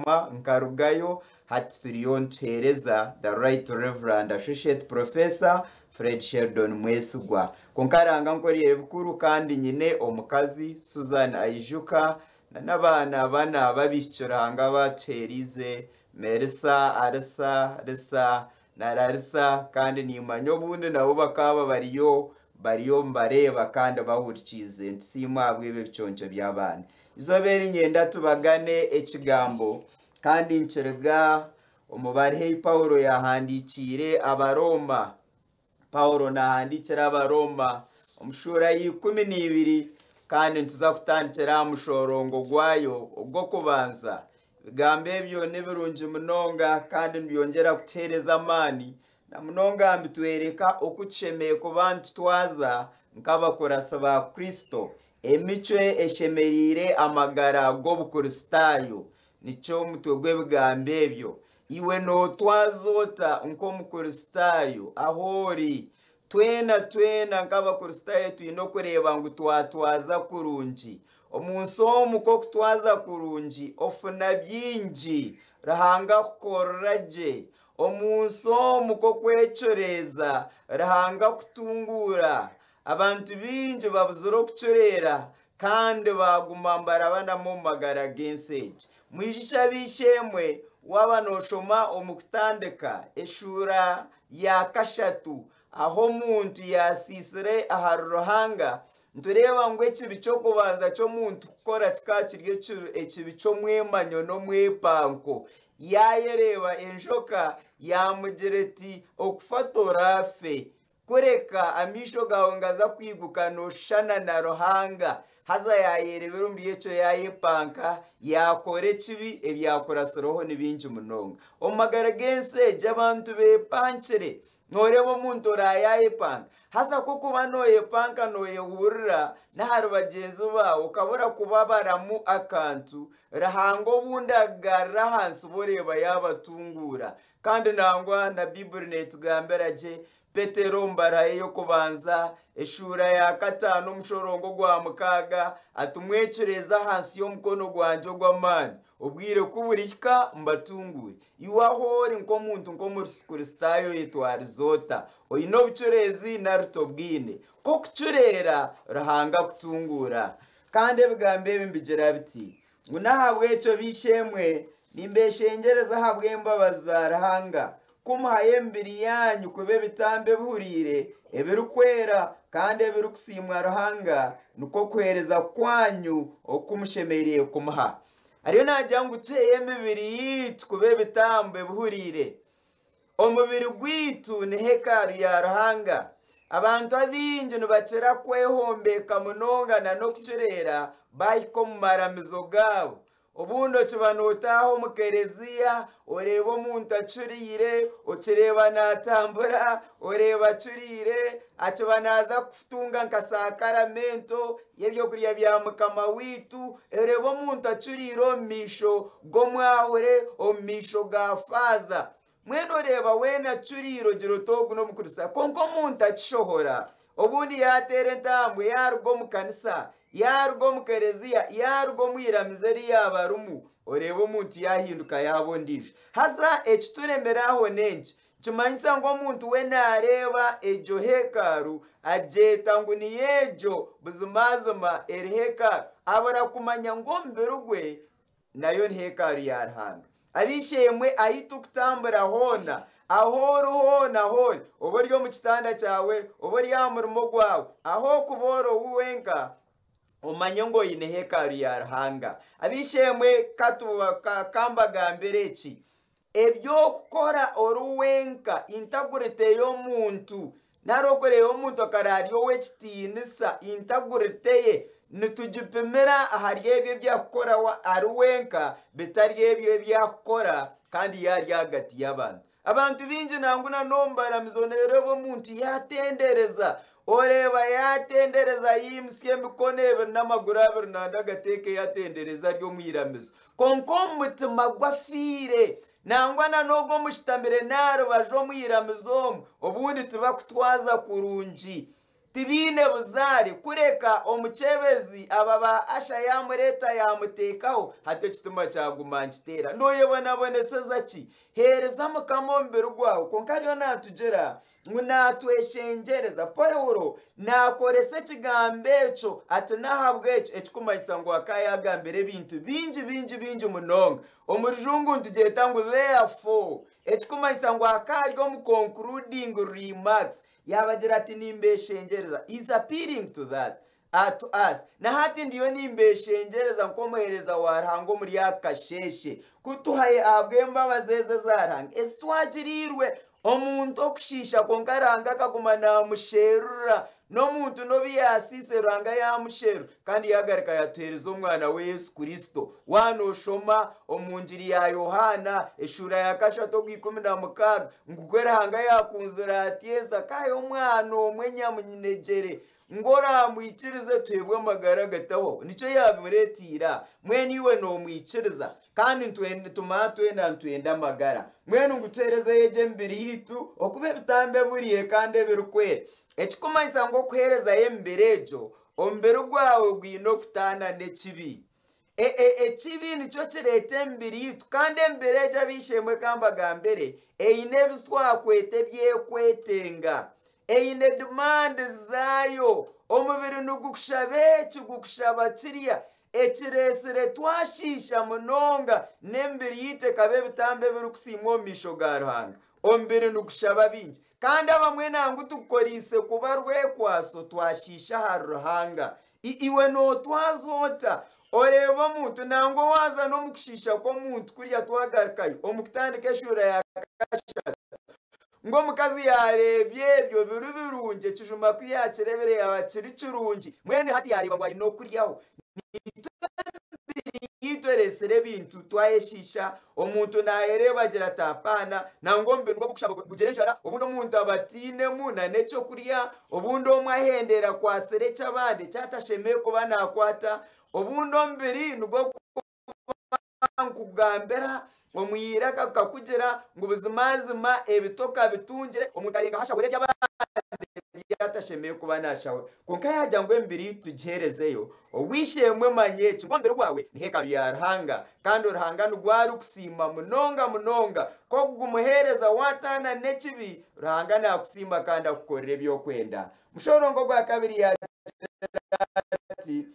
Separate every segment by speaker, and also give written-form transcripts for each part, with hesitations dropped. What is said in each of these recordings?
Speaker 1: nkashoma nkarugayo. Hati turiyo nituheereza The Right Reverend Associate Professor Fred Sheldon Mwesigwa. Kwonka Ruhanga ankoreire ebikuru kandi nyine omukazi Susan Aijuka na n'abaana bana b'abaishiki Ruhanga abaatuheereize, Melissa, Alisa, Lisa na Larissa kandi niimanya obundi nabo bakaaba bariyo bariyo nibareeba kandi bahurikiize. Nitusiima ahabw'ebyo ebiconco by'abaana. Eizooba eri niinyenda tubagane ekigambo kandi nikiruga omu baruha ei Paulo yaahandiikiire Abarooma. Paulo naahandiikira Abarooma omu shuura ya 12 kandi nituza kutandikira aha mushororongo gwayo ogw'okubanza. Ebigambo ebyo ni birungi munonga kandi nibyongyera kutuheereza amaani na munonga nibitworeka oku tushemereire kuba nitutwaza nk'abakuratsi ba Kristo. Emicwe eshemereire amagara g'Obukristaayo nikyo omutwe gw'ebigambo ebyo. Iwe nootwaza ota nk'Omukristaayo ahu ori? Twena twena nk'Abakristaayo twine okureeba ngu twatwaza kurungi. Omu nsi omu ku okutwaza kurungi ofuna bingi, Ruhanga akukorera gye. Omu nsi omu ku okwecureeza, Ruhanga akutunguura. Abantu baingi babuzire okucureera kandi baaguma nibarabanamu omu magara g'ensi egi. Mwijukye ab'eishe-emwe, waaba nooshoma omu Kutandika eshuura ya kashatu ahu omuntu yaasiisire ahari Ruhanga, nitureeba ngu ekibi ky'okubanza ky'omuntu kukora kikaba kiri ekibi ky'omwemanyo n'omwepanko. Yaayereeba enjoka yaamugira eti, Okufa toraafe. Kureka amaisho gaawe nigaza kwiguka nooshushana na Ruhanga. Haza yaayereebera omuri ekyo yaayepanka, yaakora ekibi, ebyakuratsireho ni bingi munonga. Omu magara g'ensi egi abantu beepankire. Nooreeba omuntu oraabe yaayepanka. Haza ku orikuba nooyepanka nooyehurira n'ahari bagyenzi baawe okabura kubabaramu akantu, Ruhanga obundi akugarura ahansi bo oreeba yaabatunguura. Kandi nangwa na Baiburi neetugambira gye, Petero omu baruha ye y'okubanza, eshuura ya kataano omushorongo gwa mukaaga, ati, Mwecureeze ahansi y'omukono gwangye ogw'amaani, obwire ku burihika mbatunguure. Iwe ahu ori nk'omuntu nk'Omukristaayo oyetwarize ota? Oine obucureezi nari tobwine? Ku okucureera, Ruhanga akutunguura. Kandi ebigambo ebi nibigira biti, Ngu n'ahabw'ekyo b'eishe-emwe, nimbeeshengyereza ahabw'embabazi za Ruhanga, ku muhayo emibiri yaanyu kuba ebitambo ebihuriire, ebirikwera, kandi ebirikusiimwa Ruhanga, nikwo kuheereza kwanyu oku mushemereire kumuha. Ariyo naagira ngu tuheyo emibiri yaitu kuba ebitambo ebihuriire. Omubiri gwaitu ni hekalu ya Ruhanga. Abantu abaingi nibakira kwehombeka munonga n'okucureera baahika omu maramizo gaabo. Obundi okiba nootaaha omu kereziya oreeba omuntu acureire, okireeba naatambura, oreeba acureire, akiba naaza kutunga nka sakaramento y'eby'okurya bya Mukama waitu, oreeba omuntu acureire omu maisho g'omwahure omu maisho ga faaza. Mbwenu oreeba weena acuriire ogira oti ogu n'Omukristaayo. Kwonka omuntu akishohora, obundi yaateera entambwe yaaruga omu kanisa, yaaruga omu kereziya, yaaruga omu iramizo eri yaaba arimu, oreeba omuntu yaahinduka yaaba ondiijo. Haza ekituremire aho n'enki? Nikimanyisa ngu omuntu we naareeba egyo hekalu agyeta ngu niyo egyo buzimazima eri hekalu, abura kumanya ngu omubiri gwe nayo ni hekalu ya Ruhanga. Ab'eishe-emwe ahu turikutambura hoona, ahu ori hoona hoona, oba ori omu kitanda kyawe, oba ori aha murimo gwawe, ahu orikuba ori wenka, omanye ngu oine hekalu ya Ruhanga. Ab'eishe-emwe ka mbagambire eki, eby'okukora ori wenka, integrity y'omuntu, Nari okureeba omuntu akara ari ow'ekitiinisa, integrity ye nitugipimira ahari ebyo ebi arikukora ari wenka bitari ebyo ebi arikukora kandi yaaba ari ahagati y'abantu. Abantu baingi nangwa na n'omu baramizo nooreeba omuntu yaatendereza, oreeba yaatendereza yaimutsya emikono ebiri n'amaguru abiri nandi agateeka ei atendereza ari omu iramizo. Kwonka omu mutima gwe afiire. Nangwa na n'ogwo omushutamire n'aha rubaju omu iramizo omu, obundi tibakutwaza kurungi. Tibaine buzaare kureka omukyebezi aba ba Asha yaamureeta yaamuteekaho hati ekitima kyaguma nikiteera. Nooyebonaboneseza ki? Heereza Mukama omubiri gwawe. Kwonka ariyo naatugira ngu naatweshengyereza. Paulo naakoresa ekigambo ekyo ati n'ahabw'ekyo ekikumanyisa ngu akaba yaagambire ebintu bingi bingi bingi munonga. Omu rujungu nitugyeta ngu therefore ekikumanyisa ngu akaba ari omu concluding remarks. Yaabagira ati, Nimbeeshengyereza, is appealing to that, to us. Na hati ndiyo nimbeeshengyereza nk'omuheereza wa Ruhanga omuri aka kasheeshe, kutuhayo ahabw'embabazi ezi eza Ruhanga ezi twagiriirwe. Omuntu okushiisha kwonka Ruhanga akaguma naamusherura. N'omuntu n'obu yaasiise Ruhanga yaamusherura kandi yaagaruka yaatuheereza Omwana we Yesu Kristo. Waaba nooshoma omu Ngiri ya Yohaana eshuura ya kashatu ogwa 16 ngu ku Ruhanga yaakunzire ati ensi akahayo omwana omwe nyamunegyere ngu oraamwikirize tuheebwe amagara agatahwaho. Nikyo yaabimureeteire. Mbwenu iwe noomwikiriza kandi tumara twena nitwenda amagara. Mbwenu ngu tuheerezeyo egyo emibiri yaitu okuba ebitambo ebihuriire kandi ebirikwera. Ekikumanyisa ngu okuheerezayo emibiri egyo, omubiri gwawe gwine okutaana n'ekibi. Ekibi nikyo kireeta emibiri yaitu kandi emibiri egyo ab'eishe-emwe ka mbagambire eine ebi twakweta ebyekwetenga. Eine dimandi zaayo. Omubiri nigukushaba eki gukushaba kirya. Ekireetsire twashiisha munonga n'emibiri yaitu ekaba ebitambo ebirikusiimwa omu maisho ga Ruhanga. Omubiri nigushaba bingi. Kandi abamwe nangwa tugukoreise kuba rwekwaso twashiisha ahari Ruhanga. Iwe nootwaza ota? Oreeba omuntu nangwa waaza n'omu kushiisha kw'omuntu kuriya twagarukayo omu kutandika eshuura ya kashatu ngu omukazi yaareebya ebyo biri birungi ekijuma ku yaakireebire yaaba kiri kirungi mbwenu hati yaareeba ngu aine okuryaho. Naitwe emibiri yaitu ereetsire ebintu twayeshiisha omuntu naayereeba agira ati apaana nangwa omubiri nigwo gurikushaba gugire enjara obundi omuntu aba atainemu n'ekyokurya obundi omwe ahendera akwatsire eky'abandi eki atashemereire kuba naakwata obundi omubiri nigwo gukuba nikugambira omu iraka gukakugira ngu buzimazima ebi tokabitungire omuntu arengaho ashahura eby'abandi ebi atashemereire kuba naashahura kwonka yaagira ngu emibiri yaitu tugiheerezeyo ow'eishe-emwe manya eki ngu omubiri gwawe ni hekalu ya Ruhanga kandi Ruhanga nigwo arikusiima munonga munonga ku okugumuheereza waataana n'ekibi Ruhanga naakusiima kandi akukorera ebi orikwenda. Mushororongo ogwa kabiri yaagira ati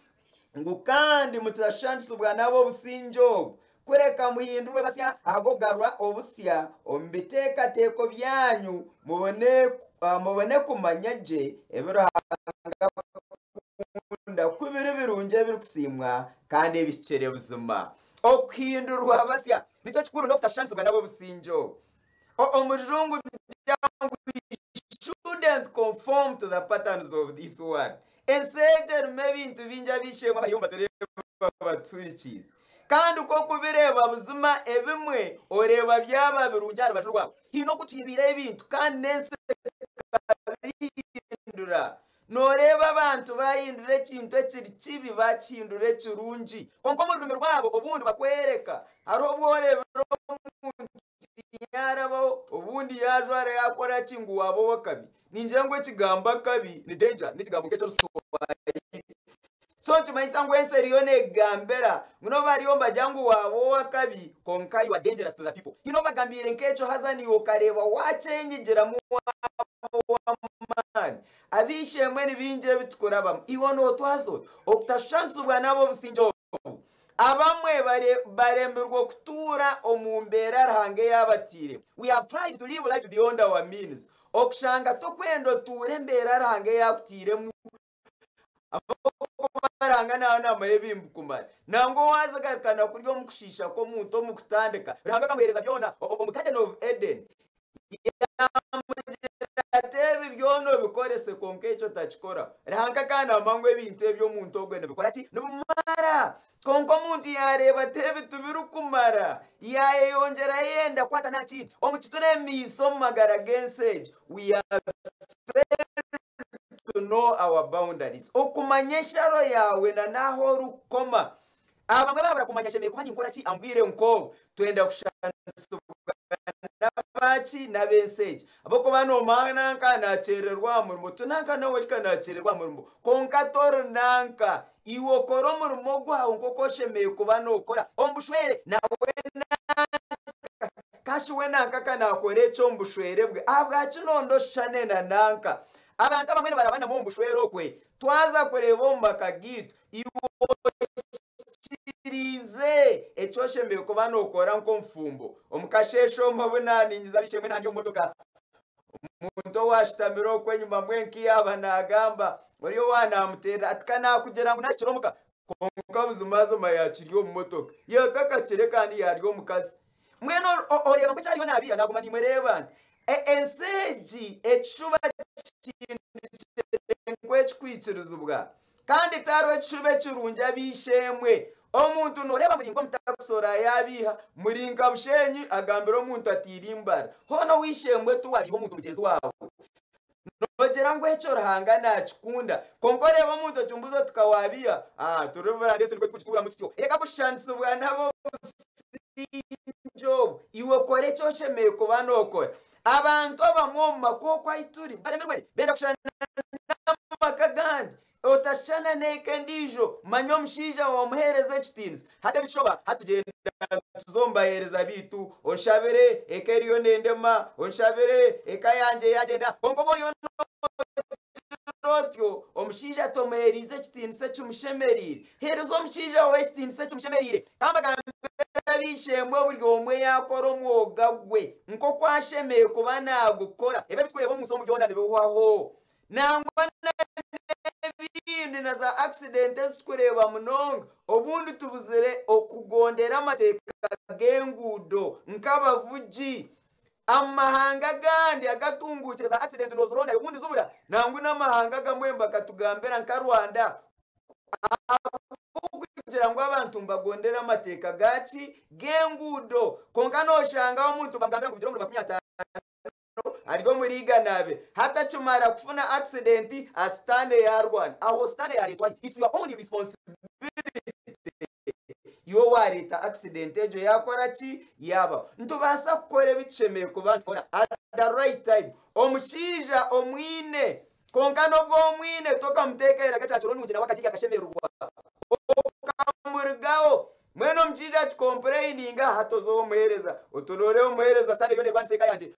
Speaker 1: ngu kandi mutashushanisibwa n'ab'obusingye obu, kureka muhindurwe basya ahabw'okugarura obusya omu biteekateeko byanyu, mubone kumanya gye ebi Ruhanga akunda ku biri birungi ebirikusiimwa kandi ebihikire buzima. Okuhindurwa basya nikyo kikuru n'okutashushanisibwa n'ab'obusingye obu. Omu rujungu nikigira ngu we shouldn't conform to the patterns of this world. Ensi egi erimu ebintu bingi ab'eishe-emwe abariyo nibatureeba batuhurikiize. Kandi ku orikubireeba buzima ebimwe oreeba byaba birungi aha rubaju rwawe. Haine oku tuhindwire ebintu kandi n'ensi ekabihindura. Nooreeba abantu baahindura ekintu ekiri kibi baakihindura ekirungi. Kwonka omu rurimi rwabo obundi bakwereka. Hariho obu oreebire omuntu yaarabaho obundi yaajwara yaakora ki ngu waaba ow'akabi. Ningira ngu ekigambo akabi ni danger n'ekigambo nk'eky'oruswahili. So nikimanyisa ngu ensi eriyo neekugambira ngu n'obu bariyo nibagira ngu waaba ow'akabi kwonka you are dangerous to the people. Haine ou bagambiire nk'ekyo haza naiwe okareeba waakyenyigiramu waaba ow'amaani. Ab'eishe-emwe ni bingi ebi turikurabamu. Iwe nootwaza ota? Okutashushanisibwa n'ab'obusingye obu. Abamwe baremirwe kutuura omu mbeera Ruhanga ei abatairemu. We have tried to live life beyond our means. Okushanga tokwenda otuure embeera Ruhanga ei akutairemu ahabw'okuba Ruhanga naaba naamanya ebimbukumara. Nangwa owaazigarukana kuri omu kushiisha kw'omuntu omu kutandika, Ruhanga akamuheereza byona omu Garden of Eden. Yaamugira ati ebi byona obikorese kwonka ekyo otakikora. Ruhanga akaba naamanya ngu ebintu ebi omuntu ogwo nibikora ki? Nibimara. Kwonka omuntu yaareeba ati ebi tibirikumara, yaayeyongyerayo yayenda kukwata n'aha kindi. Omu kituremiise omu magara g'ensi egi, we are failed to know our boundaries. Okumanya ensharo yaawe na n'ahu orikukoma. Abamwe baabura kumanya nshemereire kuba ninkora ki omu bwire nk'obu, twenda kushushanisibwa n'abandi. Ki n'ab'ensi egi? Ahabw'okuba noomanya nanka naakyerererwa aha murimo, ti nanka nawe ka naakyerererwa aha murimo. Kwonka tori nanka. Iwe okore omurimo gwawe nk'oku oshemereire kuba nookora omu bushwere. Nawe nanka. Kashi we nanka ka naakora eki omu bushwere bwe. Ahabwaki nonda oshushane na nanka? Abantu abamwe nibarabanamu omu bushwere okwe. Twaza kureeba omu maka gaitu, iwe Oikiriize eki oshemereire kuba nookora nk'omufumbo. Omu kasheeshe omu obu naaningiza ab'eishe-emwe nandi omu motoka, omuntu owaashutamire okwo enyima mbwenu yaaba naagamba, ori owa naamuteerera ati, Ka naakugira ngu naakikira omuka. Kwonka buzimazima yaakiri omu motoka. Yaatakakire kandi yaari omukazi. Mbwenu oreeba ngu eki ariyo naabiiha naaguma niimureeba nti, Ensi egi ekishuba kihindukire nk'ekikwikirizibwa. Kandi tihariho ekishuba ekirungi ab'eishe-emwe. Omuntu nooreeba muri nk'omutakisi oraayabiiha, muri nka bushenyi agambira omuntu atiire embara. Hoona ow'eishe-emwe tiwariiha omuntu mugyenzi waawe. Noogira ngu ekyo Ruhanga naakikunda. Kwonka oreeba omuntu okimbuuza oti ka waabiiha, ah, turi burande nikwo turikukituuramu tutyo. Reka kushushanisibwa n'ab'obusingye obu. Iwe kora eki oshemereire kuba nookora. Abantu abamwe omu maka oku ahu turi baremirwe, benda kushushana n'amaka agandi. Otashushana n'eka endiijo, manya omushaija waamuheereza ekitiinisa. Hati ebishoba, hati tugyenda tuza omu baheereza baitu, onshabire eka eriyo neendema, onshabire eka yangye yaagyenda. Kwonka obu oriyo noogira otyo, omushaija tomuheereize ekitiinisa ekimushemereire. Heereza omushaija waawe ekitiinisa ekimushemereire. Ka mbagambire ab'eishe-emwe buri omwe yaakora omwoga gwe nk'oku ashemereire kuba naagukora. Ebi ebitukureeba omu nsi omu byona nibihwaho. Nangwa n'ebindi na za accident ezi turikureeba munonga, obundi tubuzire okugondera amateeka g'enguudo nk'abavugi. Omu mahanga agandi agatunguukire za accident noozirondayo obundi zibura. Nangwa n'amahanga agamwe bakatugambira nka Rwanda ahabw'okugira ngu abantu nibagondera amateeka gaki? G'enguudo. Kwonka nooshangaho omuntu bamugambira ngu vugira omuri 50. Ari omuri igana abe hati akimara kufuna accident a sitaane yarwana aho sitaane yaretwa hi it's your own responsibility iwe wareta accident egyo yakora ki yabaho nitubaasa kukora ebi tushemereire kuba nitukora at the right time omushaija omwine kwonka n'obu omwine tokamutekereraga ekyakiro nungi nawe akagirya akashemererwa okamurugaho mbwenu omushaija akikompureyininga hati oze ow'omuheereza oti nooreeba omuheereza sitaane eriyo neerwanisa eka yangye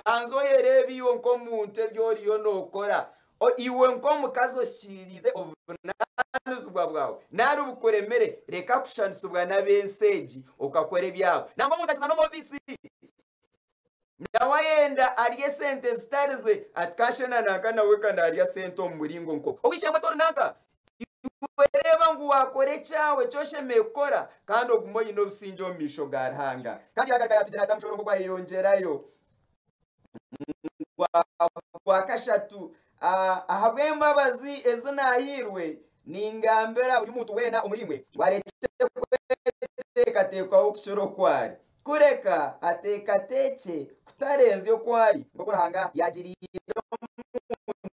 Speaker 1: banza oyereebe iwe nk'omuntu ebi oriyo nookora iwe nk'omukazi ohikiiriize obuvunaanizibwa bwawe nari bukuremire reka kushushanisibwa n'ab'ensi egi okakora ebyabo nangwa omuntu akiza n'omu ofiisi nawe ayenda arye sente zitari ze ati kashena nanka nawe ka naarya sente omu muringo nk'ogwo ow'eishe-emwe tori nanka Iwe reeba ngu waakora ekyawe eki oshemereire kukora kandi ogume oine obusingye omu maisho ga Ruhanga. Kandi yaagaruka yaatugira ati, Omushoro gwayeyongyerayo gwa kashatu, ahabw'embabazi ezi naahairwe, ningambira buri muntu weena omuriimwe ngu arekye kweteekateekaho kukira oku ari, kureka ateekateekye kutarenzya oku ari, nk'oku Ruhanga yaagiriire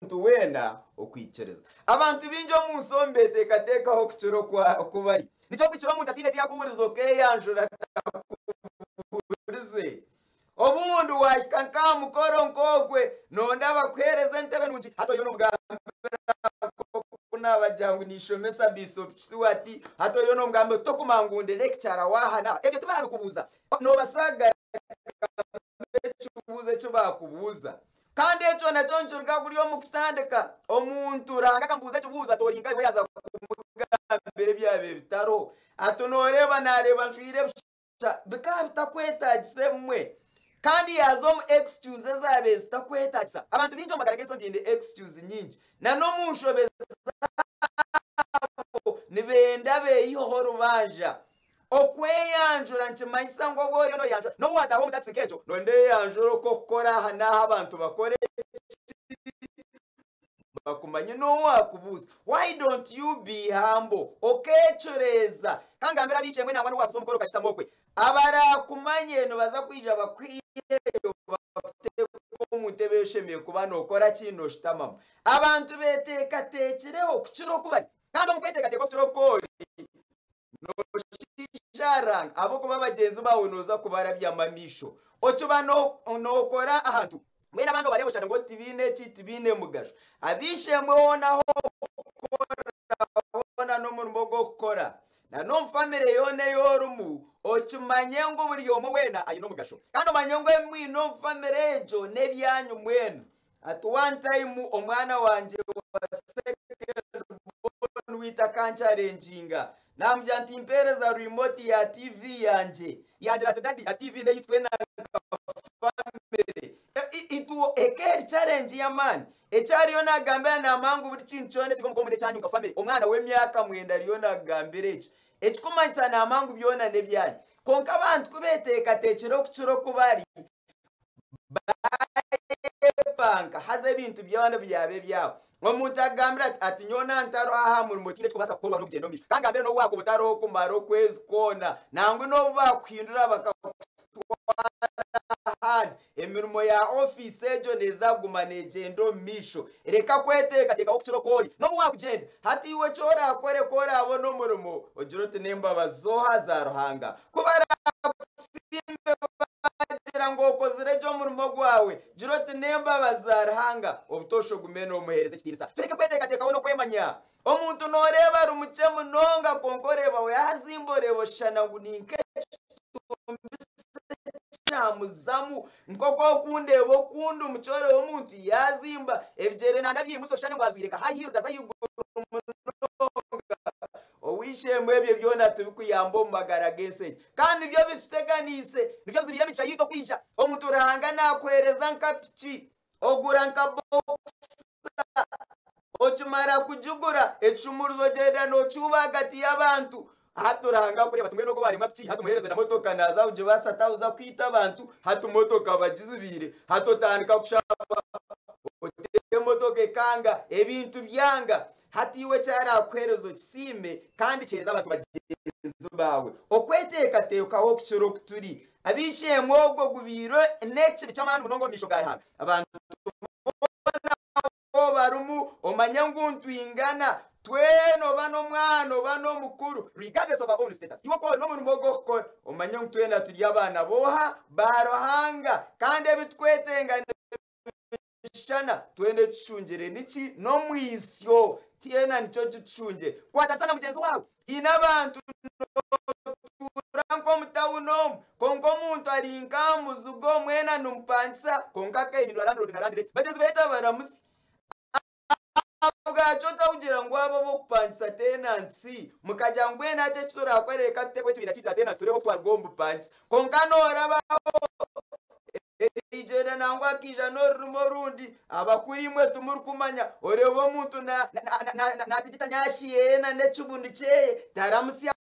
Speaker 1: omuntu weena okwikiriza. Abantu baingi omu nsi omu beeteekateekaho kukira oku bari. Nikyo kukira omuntu ataine eki yaakubuuriza okeeyanjura atakubuurize. Obundi waahika nk'aha mukoro nk'ogwe, noonda bakuheereze entebe nungi, hati oriyo noomugambira nk'oku naabagira ngu ninshomesa Bishop Stuart, hati oriyo noomugambira oti tokumanya ngu ndi lecturer waaha n'aha. Ebyo tibarabikubuuza. Noobaasa kugarukamu ekibuuzo eki baakubuuza. Kandi ekyo nakyo nikiruga kuri omu kutandika. Omuntu Ruhanga akamubuuza ekibuuzo ati ori nkahi we yaaza kumugambira ebyabaire bitariho. Ati nooreeba naareeba njwaire busha. Bikaba bitakwetaagisa ebimwe. Kandi yaaza omu excuse ezaabaire zitakwetaagisa. Abantu baingi omu magara g'ensi baine excuse nyingi. Na n'omu nshobe zaabo nibenda beeyiheho orubanja. Okweyanjura nikimanyisa ngu obu oriyo nooyeyanjura, n'obu waataaha omu takisi nk'egyo, noondeeyanjura oku okukora aha n'aha abantu bakora eki, bakumanye n'ou waakubuuza. Why don't you be humble? Okeecureeza. Ka ngambire ab'eishe-emwe nangwa n'obu waakuza omukoro okashutama okwe, abaraakumanye nibaza kwija bakwiheyo bakuteeke omu ntebe ei oshemereire kuba nookora ki? Nooshutamamu. Abantu beeteekateekireho kukira oku bari. Kandi omu kweteekateeka okukira oku ori, nooshiisha. ija aha Ruhanga ahabw'okuba bagyenzi baawe nooza kubarabyamu amaisho. Okiba nookora ahantu mbwenu abandi obareeba oshusha ngu tibaine ki, tibaine mugasho. Ab'eishe-emwe hoona ahu orikukora hoona n'omurimo gw'okukora na n'omu famire yoona ei orimu, okimanye ngu buri omwe weena aine omugasho. Kandi omanye ngu ebi mwine omu famire egyo n'ebyanyu mwena. At one time omwana wangye wa second born waitu akankyarenginga namugira nti mpereza remote ya TV yangye. Yangira ati daddy a TV n'eyaitu twena nka family. Itwe eka eri challenge y'amaani. Eki ariyo nagambira namanya ngu buri kintu kyona ekiri omuka omu n'ekyanyu nka family. Omwana w'emyaka mwenda ariyo nagambira ekyo. Ekikumanyisa namanya ngu byona n'ebyanyu. Kwonka abantu ku beteekateekire okukira oku bari, bayepanka haza ebintu byona byaba ebyabo. Omuntu akugambira ati, ati nyowe nantariho aha murimo tihaine ekirikubaasa kukorwa n'okugyenda omu maisho. Kandi ngambire n'obu waakuba otariho kumara okwezi kwona, nangwa n'obu baakuhindura bakakutwara ahandi, emirimo ya ofiisi egyo neeza kuguma neegyenda omu maisho. Reka kweteekateekaho okukira oku ori. N'obu waakugyenda, hati iwe eki oraakore ku oraabone omurimo, ogire oti n'embabazi z'oha? Za Ruhanga. Ku baraakusiime baagira ngu okozire gye omurimo gwawe, gira oti, N'embabazi za Ruhanga. Obutoosha ogume noomuheereza ekitiinisa. Tureke kweteekateekaho n'okwemanya. Omuntu nooreeba ari mukye munonga kwonka oreeba we yaazimba oreeba oshushana ngu ni nk'ekitumbisa ekyamuzamu. Nk'oku okundeeba okundi mukye oreeba omuntu yaazimba ebigyere nana byimutsya oshushane ngu ajwaire nka high heel aza ahaiguru munonga. Ow'eishe-emwe ebyo byona tibikuyamba omu magara g'ensi egi. Kandi nibyo bituteganiise, nibyo bizibiire emigisha yaitu okwija. Omuntu Ruhanga naakuheereza nka piki, ogura nka bokisa, okimara kugigura, ekishumuruzo ogyenda nookihuba ahagati y'abantu. Hati Ruhanga akureeba ati mbwenu ogu owaaremwa piki, hati muheereze na motoka naaza kugibaasa tahuza kwita abantu, hati motoka bagizibiire, hati otandika kushaba oti emotoka ekanga, ebintu byanga. Hati iwe eki araakuheereza okisiime kandi kiheereze abantu bagyenzi baawe. Okweteekateekaho okukira oku turi ab'eishe-emwe ogwo gubaire n'ekibi ky'amaani munonga omu maisho ga Ruhanga. Abantu boona ahu barimu omanye ngu nitwingana twena oba n'omwana oba n'omukuru regardless of our own status. Iwe ku ori n'omurimo gw'okukora omanye ngu twena turi abaana b'oha? Ba Ruhanga kandi ebi turikwetenga Ekishushana, twena ekitushungire niki? N'omwitsyo. Twena nikyo kitushungire. Kwatanisa na mugyenzi waawe. Haine abantu nootuura nk'omu tawuni omu, kwonka omuntu ari nk'aha muzigo mwena nimupangisa, kwonka akehindura landlord na landlady. Bagyenzi be tabaramutsya. Ahabwaki otakugira ngu abo ab'okupangisa tenansi mukagira ngu mbwenu hati eki turakore reka tuteho ekibiina kyaitu kya tenansi turebe oku twaruga omu bupangisa. Kwonka noorabaho erigyenda nangwa akaija n'orurimi orundi abakuru imwe timurikumanya oreeba omuntu natigita nyashi yeye na n'ekibunu kyeye taramutsya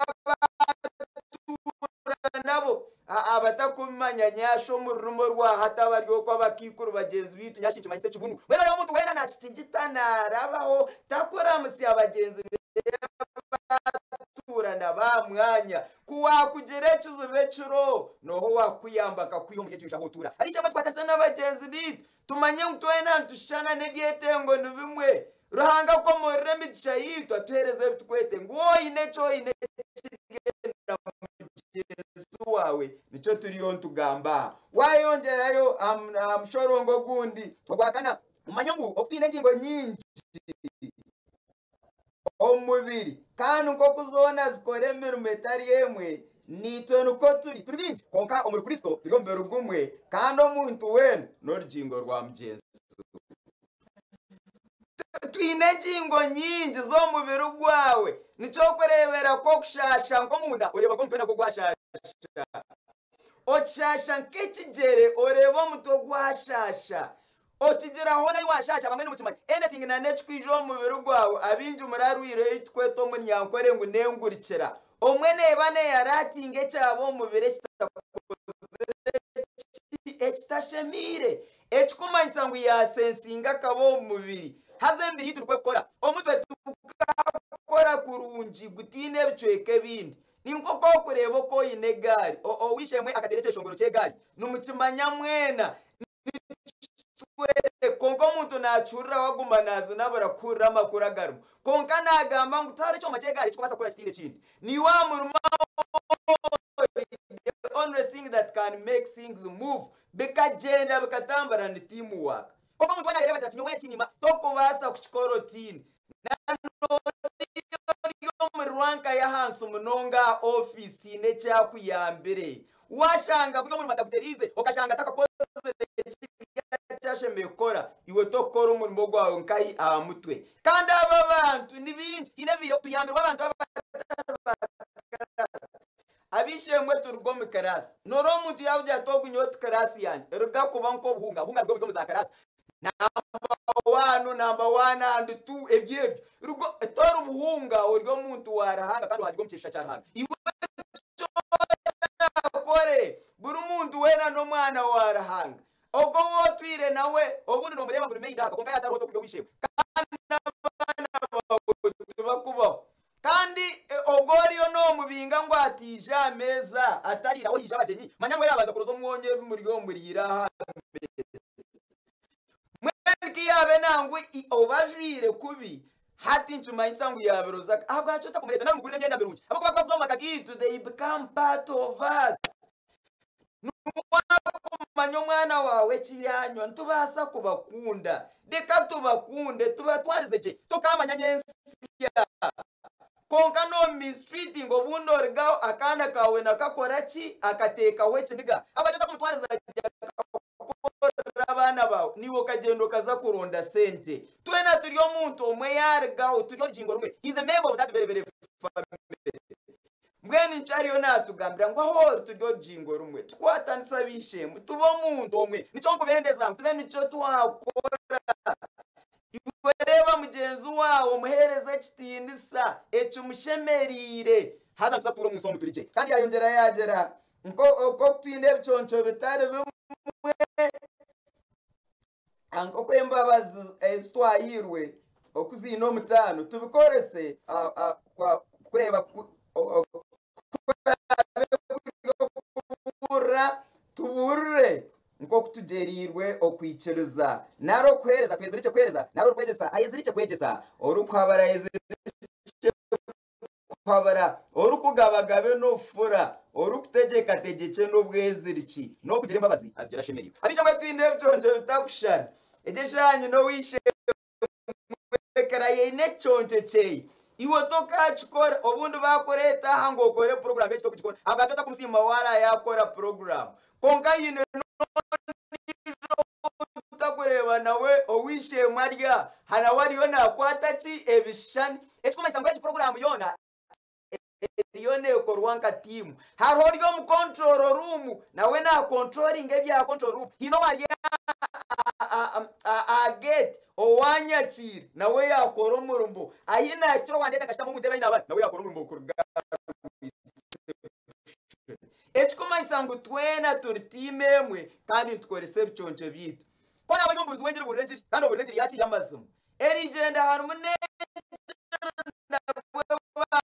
Speaker 1: abatuura nabo. Abatakumanya nyaasha omu rurimi orwa hati abari okwo abakaikuru bagyenzi baitu nyaasha nikimanyisa ekibunu. Mbwenu oreeba omuntu weena naakitigita naarabaho takuramutsya bagyenzi be abu atuura nabo aha mwanya. Ku waakugira ekizibu ekiro, nooha owaakukuyamba akakwiha omuri egyo nju ahu otuura? Ab'eishe-emwe tukwatanise n'abagyenzi baitu tumanye ngu twena nitushushana n'ebyetengo ni bimwe. Ruhanga akomorora emigisha yaitu atuheereze ebi turikwete ngu oine eki oine kiri na mugyenzi waawe nikyo turiyo nitugamba aha. Waayongyerayo aha mushorongo ogundi ogwakana, omanye ngu oku twine engingo nyingi omu mubiri kandi nk'oku zoona zikora emirimo etari emwe, naitwe nikwo turi. Turi baingi, kwonka omuri Kristo turi omubiri gumwe, kandi omuntu weena n'orugingo rwa mugyenzi we. Twine engingo nyingi z'omubiri gwawe. Nikyokureebera ku okushaasha nk'omunda oreeba ngu omutwe nagwo gwashaasha. Okishaasha nk'ekigyere oreeba omutwe gwashaasha. Okigira hoona ahi washaasha bamwe nimukimanya anything na n'ekirikwija omu mubiri gwawe abaingi murarwaire ei turikweta omu runyankore ngu n'engurukira. Omwe neeba neeyaraatinga ekyaba omu mubiri ekitakozire ki? Ekitashemeire. Ekikumanyisa ngu yaasensinga akaba omu mubiri. Haza emibiri yaitu nikwo ekukora. Omutwe tigukakora kurungi gutaine ebicweka ebindi. Ni nk'oku orikureeba oku oine egaari. Ow'eishe-emwe akateera ekyeshongoro ky'egaari. Nimukimanya mwena. Nikitworeka. Kwonka omuntu naakihurira waguma naazinabura kuhurira amakuru agarimu. Kwonka naagamba ngu tihariho ekyoma ky'egaari ekirikubaasa kukora kitaine ekindi. Naiwe aha murimo ahu. The only thing that can make things move, bikagyenda bikatambura, ni team work. Konka omuntu waana yareeba agira ati, "Nyowe ekinyima," tokubaasa kukikora otiine omuri rank y'ahansi munonga aha ofiisi haine ekyakuyambire. Washanga buri omurimo ataguteriize, okashanga atakakozire ekyashemereire kukora, iwe tokukora omurimo gwawe nkahi aha mutwe. Kandi aba bantu ni bingi, haine ebiire tuyambirwe abantu abishemwe turuga omu class. Nora omuntu yabugira ati, "Ogu nyowe ti class yangye," ruga kuba nk'obuhunga buhunga nibwo buri omu za class, number 1, number 1 and 2, ebyo ebyo. Rugo tori buhunga, ori omuntu wa Ruhanga kandi wahagirwa omu kyeshusha kya Ruhanga. Iwe kore buri muntu weena n'omwana wa Ruhanga. Ogwo wotwire nawe obundi nomureba ngu ni maid aka, konka yatariho tokurya owishemwe kandi n'abaana bawe tibakubaho. Kandi ogwo oriyo nomubinga ngu atiije aha meeza, atariraho hija abagyenyi, manya ngu yabanza kuroza omwonyo ebimuri omuriire aha meeza. Mbwenu kiyabe nangu obajwire kubi, hati nkimanyisa ngu yabiroza. Ahabwaki otakumureta nari mugurire emyenda mirungi? Abakuba bakuza omu maka gaitu, they become part of us. Kumanya omwana wawe ekiyanywa, nitubaasa kubakunda. Reka tubakunde, tubatwarize gye. Tokamanya nyentsya, konka no mistreating, obundi origaho akaana kawe nakakora ki, akateekaho ekiniga. Abajya kumutwariza gye, akakorera abaana bawe, niwe okagenda okaza kuronda sente. Twena turi omuntu omwe, yarigaho turi orugingo rumwe. Is a member of that very very family. Mbwenu nkyariyo natugambira ngu aho ori turi orugingo rumwe, tukwatanisa abishemwe, tuba omuntu omwe. Nikyo nkubendeza ngu tube nikyo twakora. Iwe reeba mugyenzi wawe, omuheereza ekitiinisa ekimushemereire, haza nituza kutuura omu nsi omu turi gye. Kandi yayongyera yagira nko twine ebiconco bitari bimwe, nk'oku embabazi ezitwahirwe oku ziine omutaano, tubikorese kureeba kuburira, tuburire nk'oku tugyerirwe okwikiriza. Nari okuheereza, twezirikye kuheereza. Nari orikwegyesa ayezirikye kwegyesa, orikuhabara ayezirikye kuhabara, orikugabagabe n'obufura, orikutegyeka tegekye n'obweziriki, n'okugira embabazi azigira ashemereirwe. Abishemwe, twine ebiconco bitakushushana. Egyeshanyu n'owishemwe yaine ekiconco kyeye, iwe tokakikora. Obundi bakureeta aha ngu okore program, eki tokugikora. Ahabwaki otakumusiima wara yakora program? Konka yine utakureeba nawe owishemwe arya hanawe ariyo nakwata ki, ebishushani. Ekikumanyisa ngu egi program yoona eriyo nekorwa nka tiimu. Hariho ori omu control room, nawe nacontrollinga ebya control room. Hiine owari aha gate owanyakiire, nawe yakora omurimo. Ahi nahikire owandeeta nkashutama omu ntebe aine abandi, nawe yakora omurimo kuruga. Ekikumanyisa ngu twena turi tiimu emwe kandi nitukoresa ebiconco byaitu. Ko nawe ori omubuurizi w'engiri, burira engiri, kandi oburira engiri yaki, y'amazima. Erigyenda harimu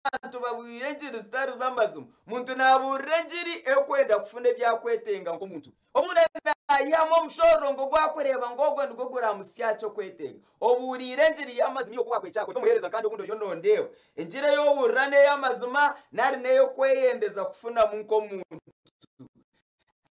Speaker 1: abantu babwire engiri zitari z'amazima. Muntu naburira engiri ekwenda kufuna ebyakwetenga nk'omuntu. Obundi nayihamu omushororongo gwakureeba ngu ogwo nigwo guramusya kyokwetenga. Obuuriire engiri y'amazima iyo wakwekyako tomuheereza. Kandi obundi oriyo nondeeba, engiri ey'oburira n'ey'amazima nari n'ey'okweyendeza kufunamu nk'omuntu?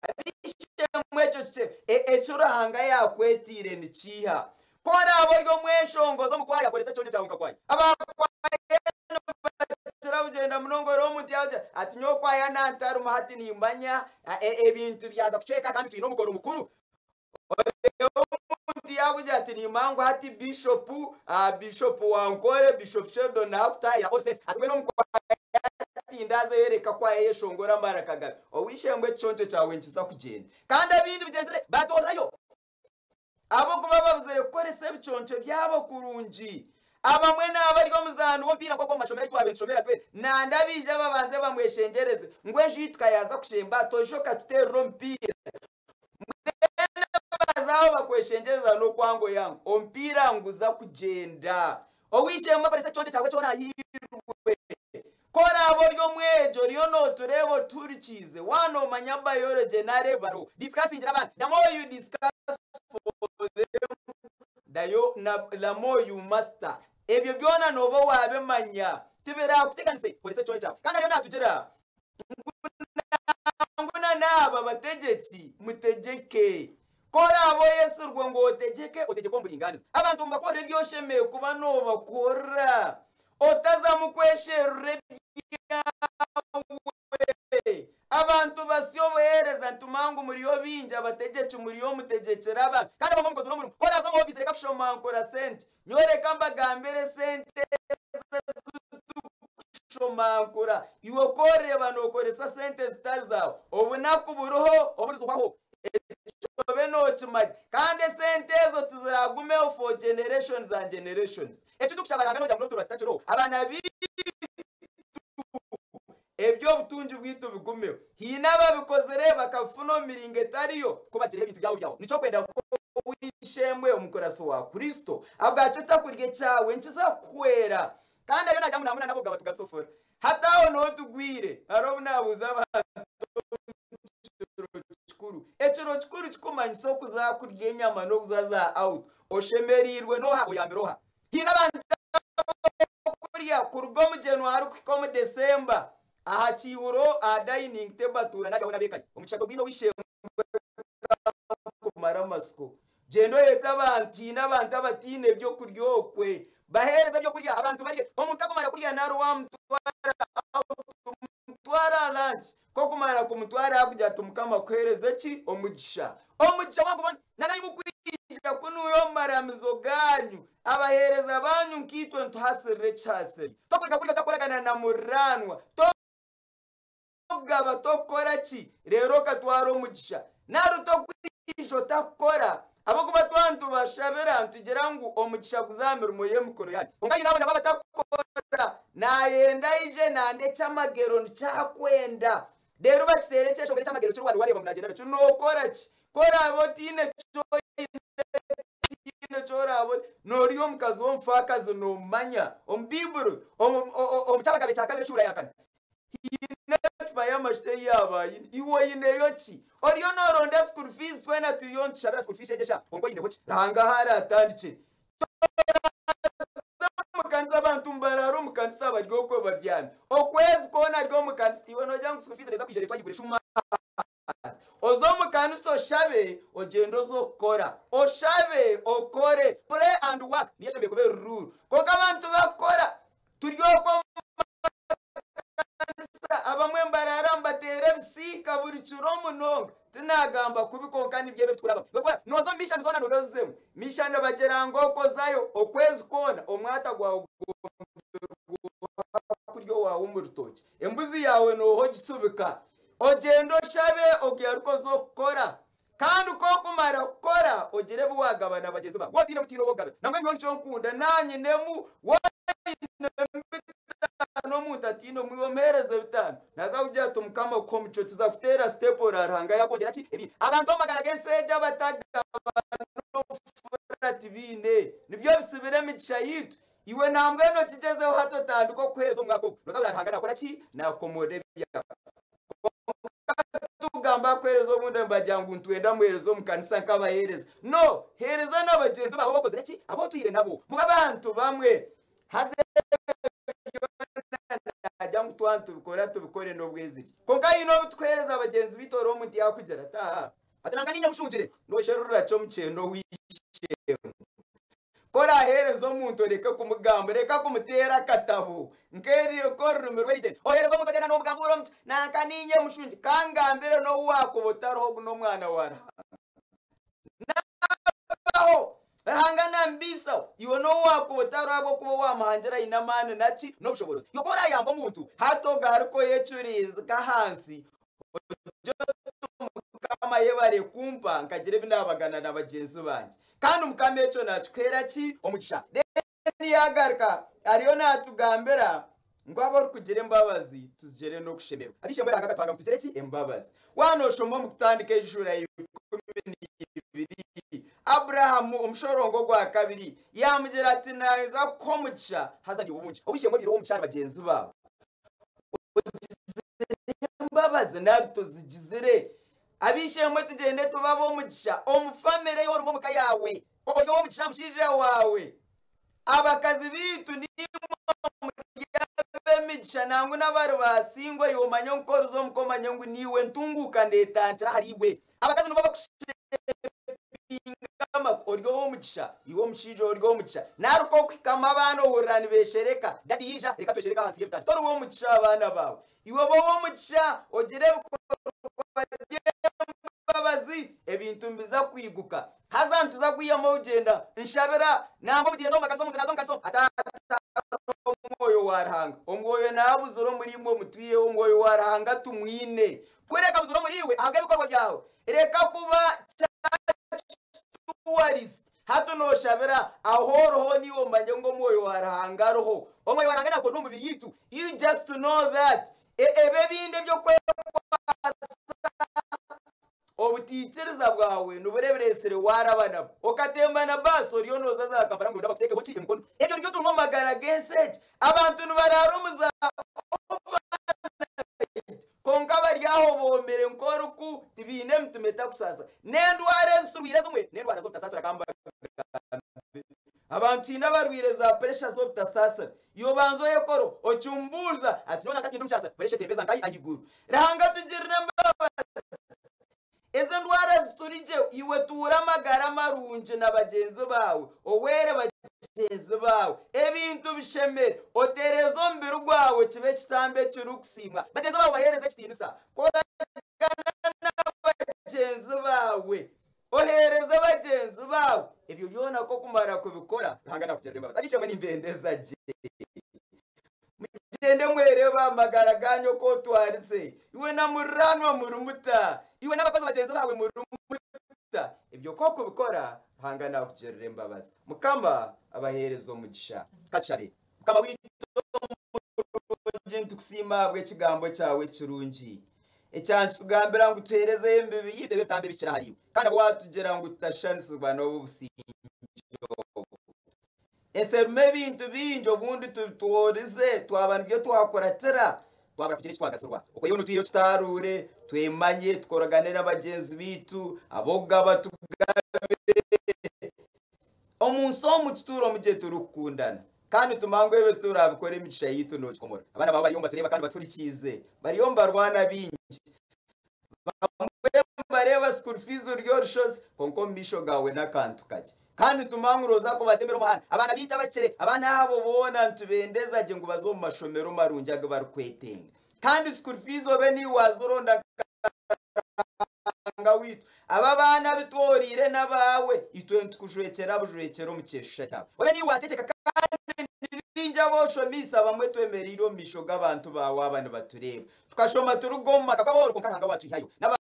Speaker 1: Abishemwe, ekyo kikye ekyo Ruhanga yakwetiire nikiiha? Ko oraaba ori omweshongozi omu kwaya, koresa ekiconco kyawe nka kwaya. Abakwaya nibakira kugyenda munonga. Ori omuntu yagira ati, "Nyowe kwaya nantarimu, hati nimbanya ebintu byaza kucweka kandi twine omukoro mukuru." Omuntu yakugira ati, "Nimba hati bishop wankore, Bishop Sheldon nakutahira all sense," ati, "Mbwenu omukwaya tindaza, yereka kwaya yeshongora amaraka gabi." Owishemwe, ekiconco kyawe nkiza kugyenda. Kandi abindi bigyenzire batorerayo abo kuba babuzire kukoresa ebiconco byabo kurungi. Abamwe nabari omuzaani w'omupiira, nk'oku omu mashomero ahu twabe twe nanda biija babanze bamweshengereze ngu enju yitu kayaza kushemba, toija okatuterera omupiira. Bazaho bakweshengereza n'okwango yangu omupiira nguza kugyenda. Owishemwe, koresa ekiconco kyawe kyona ahirwe. Koraba ori omwejo, oriyo notureeba otuhurikiize, wanomanya biology narebaro, discussingira abandi. The more you discuss for them, the more you master. Ebyo byona noba wabimanya, tibirakuteganise. Koresa ekiconco kyawe. Kandi ariyo natugira Ngu na n'aba bategyeki mutegyeke. Ku oraabe oyetsirwe ngu otegyeke, otegyeke omu buringaaniza. Abantu nibakorera ebi oshemereire kuba noobakorera. Otazamu kwesherura ebyawe. Abantu basya obuheereza nituma ngu muriyo baingi abategyeki muriyo mutegyekyere abantu. Kandi abamwe mukozire omurimo. Ku oraaze omu ofiisi reka kushomankura sente. Nyowe reka mbagambire esente ezi Iwe ku orireeba nookoresa sente zitari zaawe, obunaku buriho oburizihwaho. Ekyo obe nookimanya. Kandi esente ezo tiziraagumeho for generations and generations. Eki ndikushaba Ruhanga n'okugira ngu n'otuura tutakiriho, abaana baitu eby'obutungi bwaitu bigumeho. Haine ababikozire bakabifuna omu miringo etariyo ku bagireho ebintu byabo byaho. Nikyo kwenda kw'ow'eishe-emwe omukurasi wa Kristo. Ahabwaki otakurya ekyawe? Nikiza kukuhwera. Kandi ariyo naagira ngu nangwa na nabo gaba tugabisofora. Hati aho niho tugwire. Hariho obu naabuuza abantu omu kiro kikuru. Ekiro kikuru kikumanyisa okuza kurya enyama n'okuza za out. Oshemereirwe n'oha oyambire oha? Haine abantu abarikukurya kuruga omu January kuhika omu December aha kiihuro aha dining table atuura nari n'ab'eka ye. Omugisha gwe gwine ow'eishe-emwe kumara amatsiko. Gyenda oyete abantu, haine abantu abataine by'okurya okwe. Baheereze ebyokurya abantu barye. Omuntu akumara kurya nari wamutwara out, omutware aha lunch. Ku okumara kumutwara yakugira ati Mukama akuheereze ki? Omugisha. Omugisha wagubona. Na naimwe kwija kunuura omu maramizo gaanyu, abaheereza baanyu nkaitwe nituhasirira ekihasiri. Tokureka kurya otakoragana na muriraanwa. Tokugaba tokukora ki reero okatwara omugisha. Nari tokwija otakukora. Ahabw'okuba twaba nitubashabira nitugira ngu omugisha guze aha mirimo y'emikono yaanyu. Kwonka haine abo nabo abatakukora. Naayenda aije nande eky'amagero nikyo akwenda. Reero bakiteera ekyeshongoro eky'amagero kiri waaba wareeba ngu naagyenda nakyo. Nookora ki? Ku oraabe otaine eki oine, otaine eki oraabone, noorya omukazi w'omufaakazi noomumanya. Omu Baiburi, omu Kyabagabe kya kabiri eshuura ya kana, haine ecupa y'amajuta ei yaaba aine. Iwe oineyo ki? Oriyo nooronda school fees, twena turiyo nitushabira school fees egyesha, kwonka oineho ki? Ruhanga ahu araatandikire. Toraza omu kanisa abantu nibaraara omu kanisa bari okwo babyami. Okwezi kwona ari omu kanisa, iwe noogira ngu school fees neeza kwija reetwa ahaiguru eshuuma ahansi. Oze omu kanisa oshabe, ogyende oze okukora. Oshabe, okore. Pray and work niyo eshemereire kuba eri rule. Kwonka abantu bakukora, turi okwo omu makanisa abamwe nibaraara nibateera ebisiika buri kiro munonga. Tinagamba kubi kwonka nibyo ebi ebiturabamu. Nooza omu mishani zoona nooza ozizemu. Mishani bagira ngu okozayo okwezi kwona omwata gwawe kurya owaawe omu rutookye. Embuzi yaawe nooha ogisubika. Ogyende oshabe ogaruke oze okukora. Kandi ku okumara kukora ogire ebi waagabana bagyenzi baawe. Waaba otainemu tihaine ou okugabira. Nangwa nyowe nikyo nkunda naanyinemu waaba oinemu bitaano omuntu ataine omu iwe omuheereze bitaano. Naaza kugira ati Mukama akuhe omugisha okiza kuteera sitepu oraba Ruhanga yaakwongyera ki? Ebindi. Abantu omu magara g'ensi egi abatagabana obufura tibaine. Nibyo bisibire emigisha yaitu. Iwe nambwenu okigyezeho hati otandike okuheereza omu mwaka ogu. Nooza kureeba Ruhanga naakora ki? Naakukomoorora ebyawe. Kwonka tugamba kuheereza obundi nibagira ngu nitwenda muheereze omu kanisa nk'abaheereza. No! Heereza na bagyenzi baawe abu okozire ki? Abu otwire nabo. Mube abantu bamwe. Haza ebyo byona naagira ngu twaba nitubikora tubikore n'obweziriki. Kwonka haine obu tukuheereza bagyenzi baitu oriho omuntu yaakugira ati, Aa, ati nanga niinye mushungire. Noosherura ki omukyeno ow'eishe-emwe? Ku oraaheereza omuntu oreke kumugamba, reka kumuteera akatabo nk'orurimi rw'erigyere. Oheereza omuntu ogyenda noomugambura omuti, nanka niinye mushungi, ka ngambire n'obu waakuba otariho ogu n'omwana wa Ruhanga. Naabaho, Ruhanga naamubaisaho. Iwe n'obu waakuba otariho ahabw'okuba owaamuhangire aine amaani naki? N'obushoboorozi. Iwe ku oraayamba omuntu, hati ogaruke oyecureeze ahansi Ogire oti, Mukama yebare kumpa nkagira ebi naabagana na bagyenzi bangye. Kandi Mukama ekyo naakikuheera ki? Omugisha. Then yaagaruka ariyo naatugambira ngu abu orikugira embabazi tuzigire n'okushemererwa. Ab'eishe-emwe Ruhanga akatuhanga ngu tugire ki? Embabazi. Waaba nooshoma omu Kutandika eshuura ya 12, Abrahamu omushorongo ogwa kabiri yaamugira ati, Naija kukuha omugisha haza naiwe obungi. Ow'eishe-emwe obaire ow'omugisha ahari bagyenzi baawe. Ogizire embabazi nari tozigizire? Ab'eishe-emwe tugyende tube ab'omugisha omu famire ei orimu omu ka yaawe. Ori ow'omugisha aha mushaija waawe. Abakazi baitu naimwe muri ab'emigisha. ow'emigisha nangwa n'abari basingwa iwe omanye ngu k'oriza omuka omanye ngu niiwe ntunguuka neetandikira ahariiwe. Abakazi nibo bakushepinga amaka ori ow'omugisha iwe omushaija ori ow'omugisha nari k'okuhikamu abaana ohurira nibeshereka dadi yaija reka tweshereke ahansi y'ebitanda tori w'omugisha aha baana baawe iwe ba ow'omugisha ogire ebikorwa by'embabazi ebintu nibiza kwiguka haza nituza kwihamu obugyenda nshabira nangwa obugyenda omu makanisa omuntu naaza omu kanisa ata omwoyo wa Ruhanga omwoyo naabuzire omuri imwe mutwireho omwoyo wa Ruhanga tumwine kureka buzire omuri iwe ahabw'ebikorwa byawe reka kuba tourist hati noshabira aho oriho niiwe omanye ngu omwoyo wa Ruhanga ariho omwoyo wa Ruhanga nakora omu mibiri yaitu you just know that ebi ebindi eby'okwekwasa obutaikiriza bwawe nibureebesire waaraba nabo okatemba na baasi oriyo nooza za Kampala ngu bakuteekeho ki emikono ebyo nibyo turimu omu magara g'ensi egi abantu nibaraara omu za overnight kwonka bari aho boomire nk'oruku tibaine emitima etakusaasa n'endwara ezi turwaire ezimwe n'endwara z'obutasaasira ka mbagambe abantu haine abarwaire za puresha z'obutasaasira iwe obanza oyekora okimbuuriza ati nyowe nanka tindi omukyasa puresha etembeza nkahi ahaiguru Ruhanga atugirire embabazi ezi endwara ziturigye iwe tuura amagara marungi na bagyenzi baawe owere bagyenzi baawe ebintu bishemere otereeze omubiri gwawe kibe ekitambo ekirikusiimwa bagyenzi baawe obaheereze ekitiinisa koragana n'abagyenzi baawe oheereze bagyenzi baawe ebyo byona k'okumara kubikora Ruhanga nakugirira embabazi ab'eishe-emwe nimbendeza gye Mugyende mwereebe aha magara gaanyu oku otwarize. Iwe na muriraanwa muri muta? Iwe n'abakozi bagyenzi baawe muri muta? Ebyo ku okubikora, Ruhanga naakugirira embabazi. Mukama abaheereze omugisha. Ka tushabe. Mukama waitu omurungi, nitukusiima ahabw'ekigambo kyawe ekirungi ekyanikitugambira ngu tuheerezeyo emibiri yaitu ebe ebitambo ebihikire ahariiwe. Kandi ahabw'okuba waatugira ngu tutashushanisibwa n'obu busingye obu. Ensi erimu ebintu bingi obundi tubitworize twaba nibyo twakuratira twabura kugira eki twagasirwa. Okwihaho nitwihayo tutaaruure, twemanye, tukoragane na bagyenzi baitu, ab'okugaba tugabe. Omu nsi omu tutuuremu gye turikukundana kandi tumanye ngu ebi turabikora emigisha yaitu noogikomora. Abaana baawe bariyo nibatureeba kandi batuhurikiize, bariyo nibarwana bingi. Bamwe nibareeba school fees ruri orushozi kwonka omu maisho gaawe n'akantu kakye. Kandi nitumanya ngu nooza kubatemera omuhanda. Abaana baitu abakire, abaana abo boona nitubendeza gye ngu baze omu mashomero marungi agu barikwetenga. Kandi school fees obe niiwe waazironda nka Ruhanga waitu. Abo abaana abu tworeire n'abaawe, itwe nitukujwekyera bujwekyera omu kyeshusha kyawe. Obe niiwe waategyeka kandi ni baingi abu oshomeise abamwe twemereire omu maisho g'abantu baawe aba nibatureeba. Tukashoma turuga omu maka g'abooro kwonka Ruhanga waatwihayo. N'abaana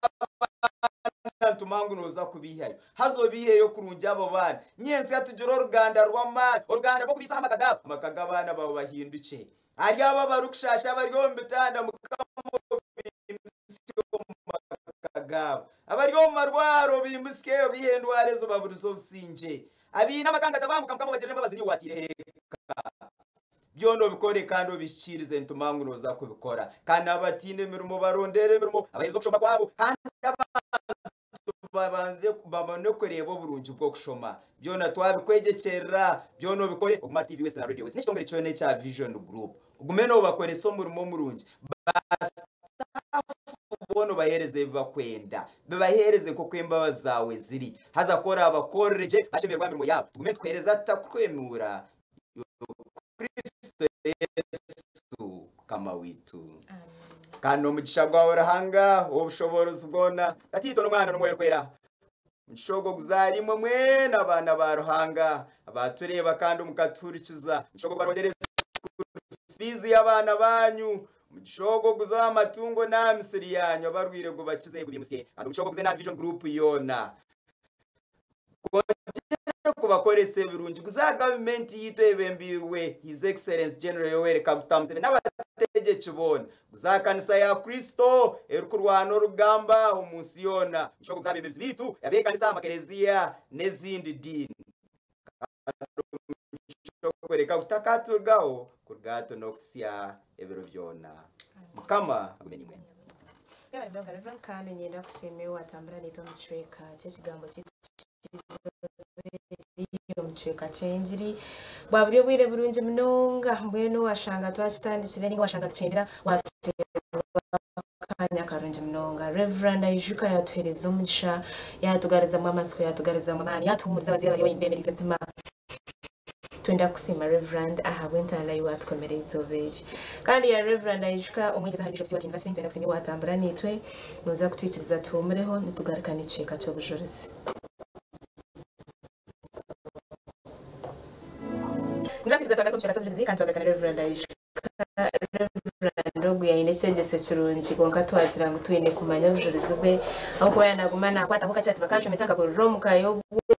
Speaker 1: nituma ngu nooza kubaihayo. Haza obaiheyo kurungi abo baana. Nyentsya tugire oruganda rw'amaani, oruganda rw'okubaisaho amaka gaabo, amaka g'abaana baawe bahindukye. Ahari abo abarikushasha abari omu bitanda, Mukama obaimutsye omu maka gaabo. Abari omu marwaro obaimutsye, obaihe endwara ezo obaburize obusingye. Abaine amaka gatabanguka, Mukama obagirire embabazi niiwe waataireho eka. Byona obikore kandi obihikiirize nituma ngu nooza kubikora. Kandi n'abataine mirimo barondere emirimo, abaheereze okushoma kwabo, kandi abantu babanze babone kureeba oburungi bw'okushoma. Byona twabikwegyekyerera, byona obikore, ogume aha TV West na Radio West n'ekitongore kyona ekya Vision Group. Ogume noobakoresa omurimo murungi. Ba staff boona obaheereze ebi bakwenda. Bibaheereze nk'oku embabazi zaawe ziri. Haza ku oraabakorere gye, bashemererwe aha mirimo yaabo. Tugume nitukuheereza tutakuhwemuura. Kristo Yesu Mukama waitu. Kandi omugisha gwawe Ruhanga ow'obushoboorozi bwona, Tataitwe n'Omwana n'Omwoyo Orikwera, omugisha ogwo guzaare imwe mwena abaana ba Ruhanga abaatureeba kandi mukatuhurikiza. Omugisha ogwo gubarondere school fees y'abaana banyu. Omugisha ogwo guze aha matungo n'aha misiri yanyu, abarwaire gubakize gubiimutsye. Kandi omugisha ogwo guze n'aha Vision Group yoona. Gwongyere kubakoresa ebirungi guze aha gavumenti yaitu eyebembeirwe His Excellency General Yoweri Kaguta Museveni n'abategyeki boona. Guze aha kanisa ya Kristo erikurwana orugamba omu nsi yoona. Nikyo guze aha beebembezi baitu ab'ekanisa, amakereziya n'ezindi diini. Kandi omugisha ogwo reka gutakaturugaho kuruga hati n'okuhitsya ebiro byona. Mukama agume naimwe.
Speaker 2: Yebare munonga Reverend kandi niinyenda kusiima iwe watambura naitwe omu kicweka ky'ekigambo ky'eizooba eri. Omu kicweka ky'engiri bwa buri obwire burungi munonga. Mbwenu washanga twakitandikire ninga washanga tukyendera wafeerwa akanya karungi munonga. Reverend Aijuka yatuheereza omugisha, yatugarizamu amatsiko, yatugarizamu amaani, yatuhumuriza abazaire abari beemerize emitima. Twenda kusiima Reverend ahabw'entaana ei watukomera eizooba eri. Kandi ya Reverend Aijuka, omwegyesa ahari Bishop Stuart University, nitwenda kusiima watambura naitwe. Noza kutwikiriza tuhumureho, nitugaruka n'ekicweka ky'obujurizi. Nza kwikiriza twagaruka omu kicweka ky'obujurizi kandi twagaruka na Reverend Aijuka. Reverend ogu yaine ekyegyeso kirungi, kwonka twagira ngu twine kumanya obujurizi bwe, ahabw'okuba yaanaguma naakwataho kakye ati bakanshomesa nkakurira omu ka y'obworo.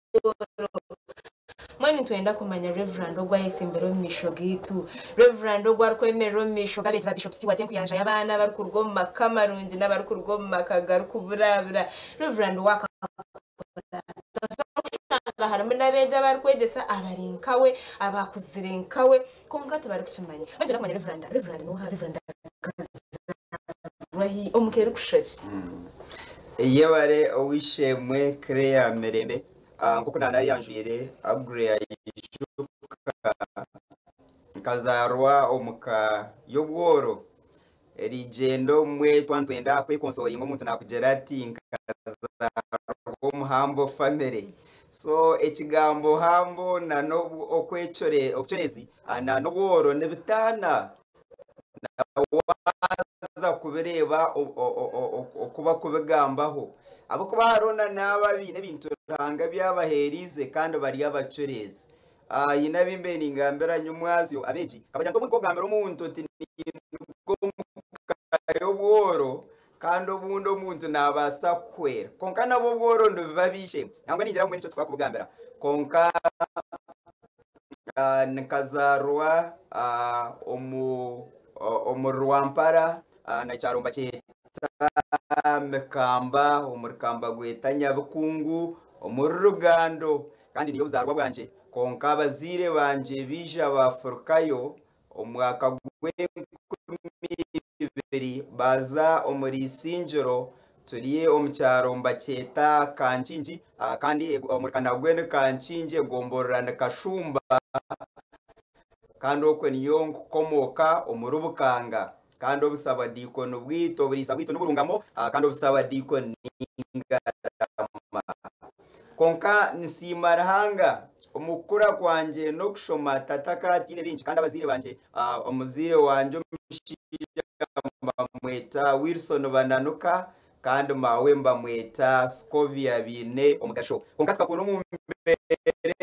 Speaker 2: Mbwenu nitwenda kumanya Reverend ogu ayesimbire omu maisho gaitu, Reverend ogu arikwemerera omu maisho g'abeegi ba Bishop Stuart enkuyanja y'abaana abarikuruga omu maka marungi n'abarikuruga omu maka garikuburabura. Reverend waakakora ata? Harimu n'abeegi abarikwegyesa abari nkawe, abakuzire nkawe, kwonka tibarikukimanya. Mbwenu nitwenda kumanya Reverend, Reverend n'oha? Reverend akazaarwa hi? Omu ka erikushusha ki?
Speaker 1: Yebare ow'eishe-emwe Clare Mirembe. Nk'oku naanayanjwire Aggrey Aijuka, nkazaarwa omu ka y'obworo. Erigyenda obumwe twaba nitwenda kwekonsoringa omuntu naakugira ati nkazaarwa omu humble family. So ekigambo humble na obucureezi na n'obworo nibitaana. Waaza kubireeba oku bakubigambaho. Ahabw'okuba hariho n'abo abaine ebintu Ruhanga ebyabaheeriize kandi bari abacureezi. Haine abu mbaire ningambira nyomwazyo abeegi, nkabagira nti obundi ku okugambira omuntu oti ninduga omu ka y'obworo kandi obundi omuntu naabaasa kukuhwera. Kwonka nabwo obworo nibuba bwishemwe. Nangwa ningira ngu nikyo twakubugambira. Kwonka nkazaarwa omu Rwampara na kyaro nibakyeta Mikamba, omu Rukamba gweta Nyabikungu, omuri Rugando kandi niyo buzaarwa bwangye. Kwonka abazaire bangye baija baafurukayo omu mwaka gw'enkumi 2 baaza omuri Isingiro, turi omu kyaro nibakyeta Kankingi kandi omuri nagwe ni Kankingi, egomborora ni Kashumba, kandi okwe niyo nkukomooka omuri Bukanga. Kandi obusabadiikoni bwaitu, oburiisa bwaitu niburungamu, kandi obusabadiikoni ni Ngarama. Kwonka nsiima Ruhanga omu kukura kwangye n'okushoma tata akatiine bingi, kandi abazaire bangye, omuzaire wangye omushaija mbamweta Wilson Bananuka kandi maawe mbamweta Scovia Biine Omugasho. Kwonka tukakura omu mbeera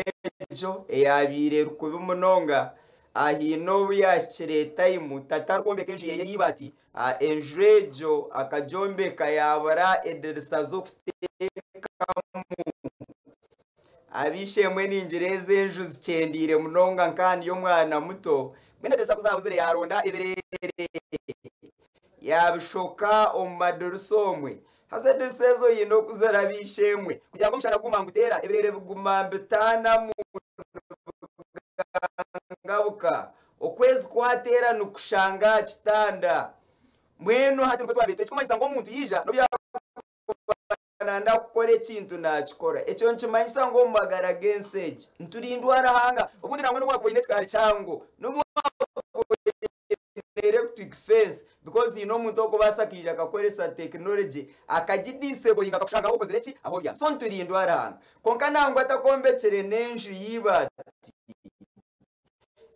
Speaker 1: egyo eyaabaire eri kubi munonga. Haine obu yaahikire tayimu tata arikwombeka enju ye y'eibaati, enju egyo akagyombeka yaabura edirisa z'okuteekamu. Ab'eishe-emwe ningira ezi enju zikyendeire munonga nka ndi omwana muto, mbwenu edirisa ku zaabuzire yaaronda ebireere yaabishoka omu madirisa omwe. Haza edirisa ezo oine okuzira ab'eishe-emwe kugira ngu omushana guguma niguteera ebireere biguma nibitaanamu nibigangabuka. Okwezi kwateera nikushanga aha kitanda. Mbwenu hati nikwo twabaire ekirikumanyisa ngu omuntu yaija n'obu yaakuba nayenda kukora ekintu naakikora. Ekyo nikimanyisa ngu omu magara g'ensi egi niturindwa Ruhanga. Obundi nangwa n'obu waakuba oine ekikaari kihango, n'obu waakuba oine electric fence because haine omuntu orikubaasa kwija akakoresa tekinology akagidiseboyinga akakushanga ahu okozire ki? Ahu obyami. So niturindwa Ruhanga. Kwonka nangwa atakombekire n'enju y'eibaati.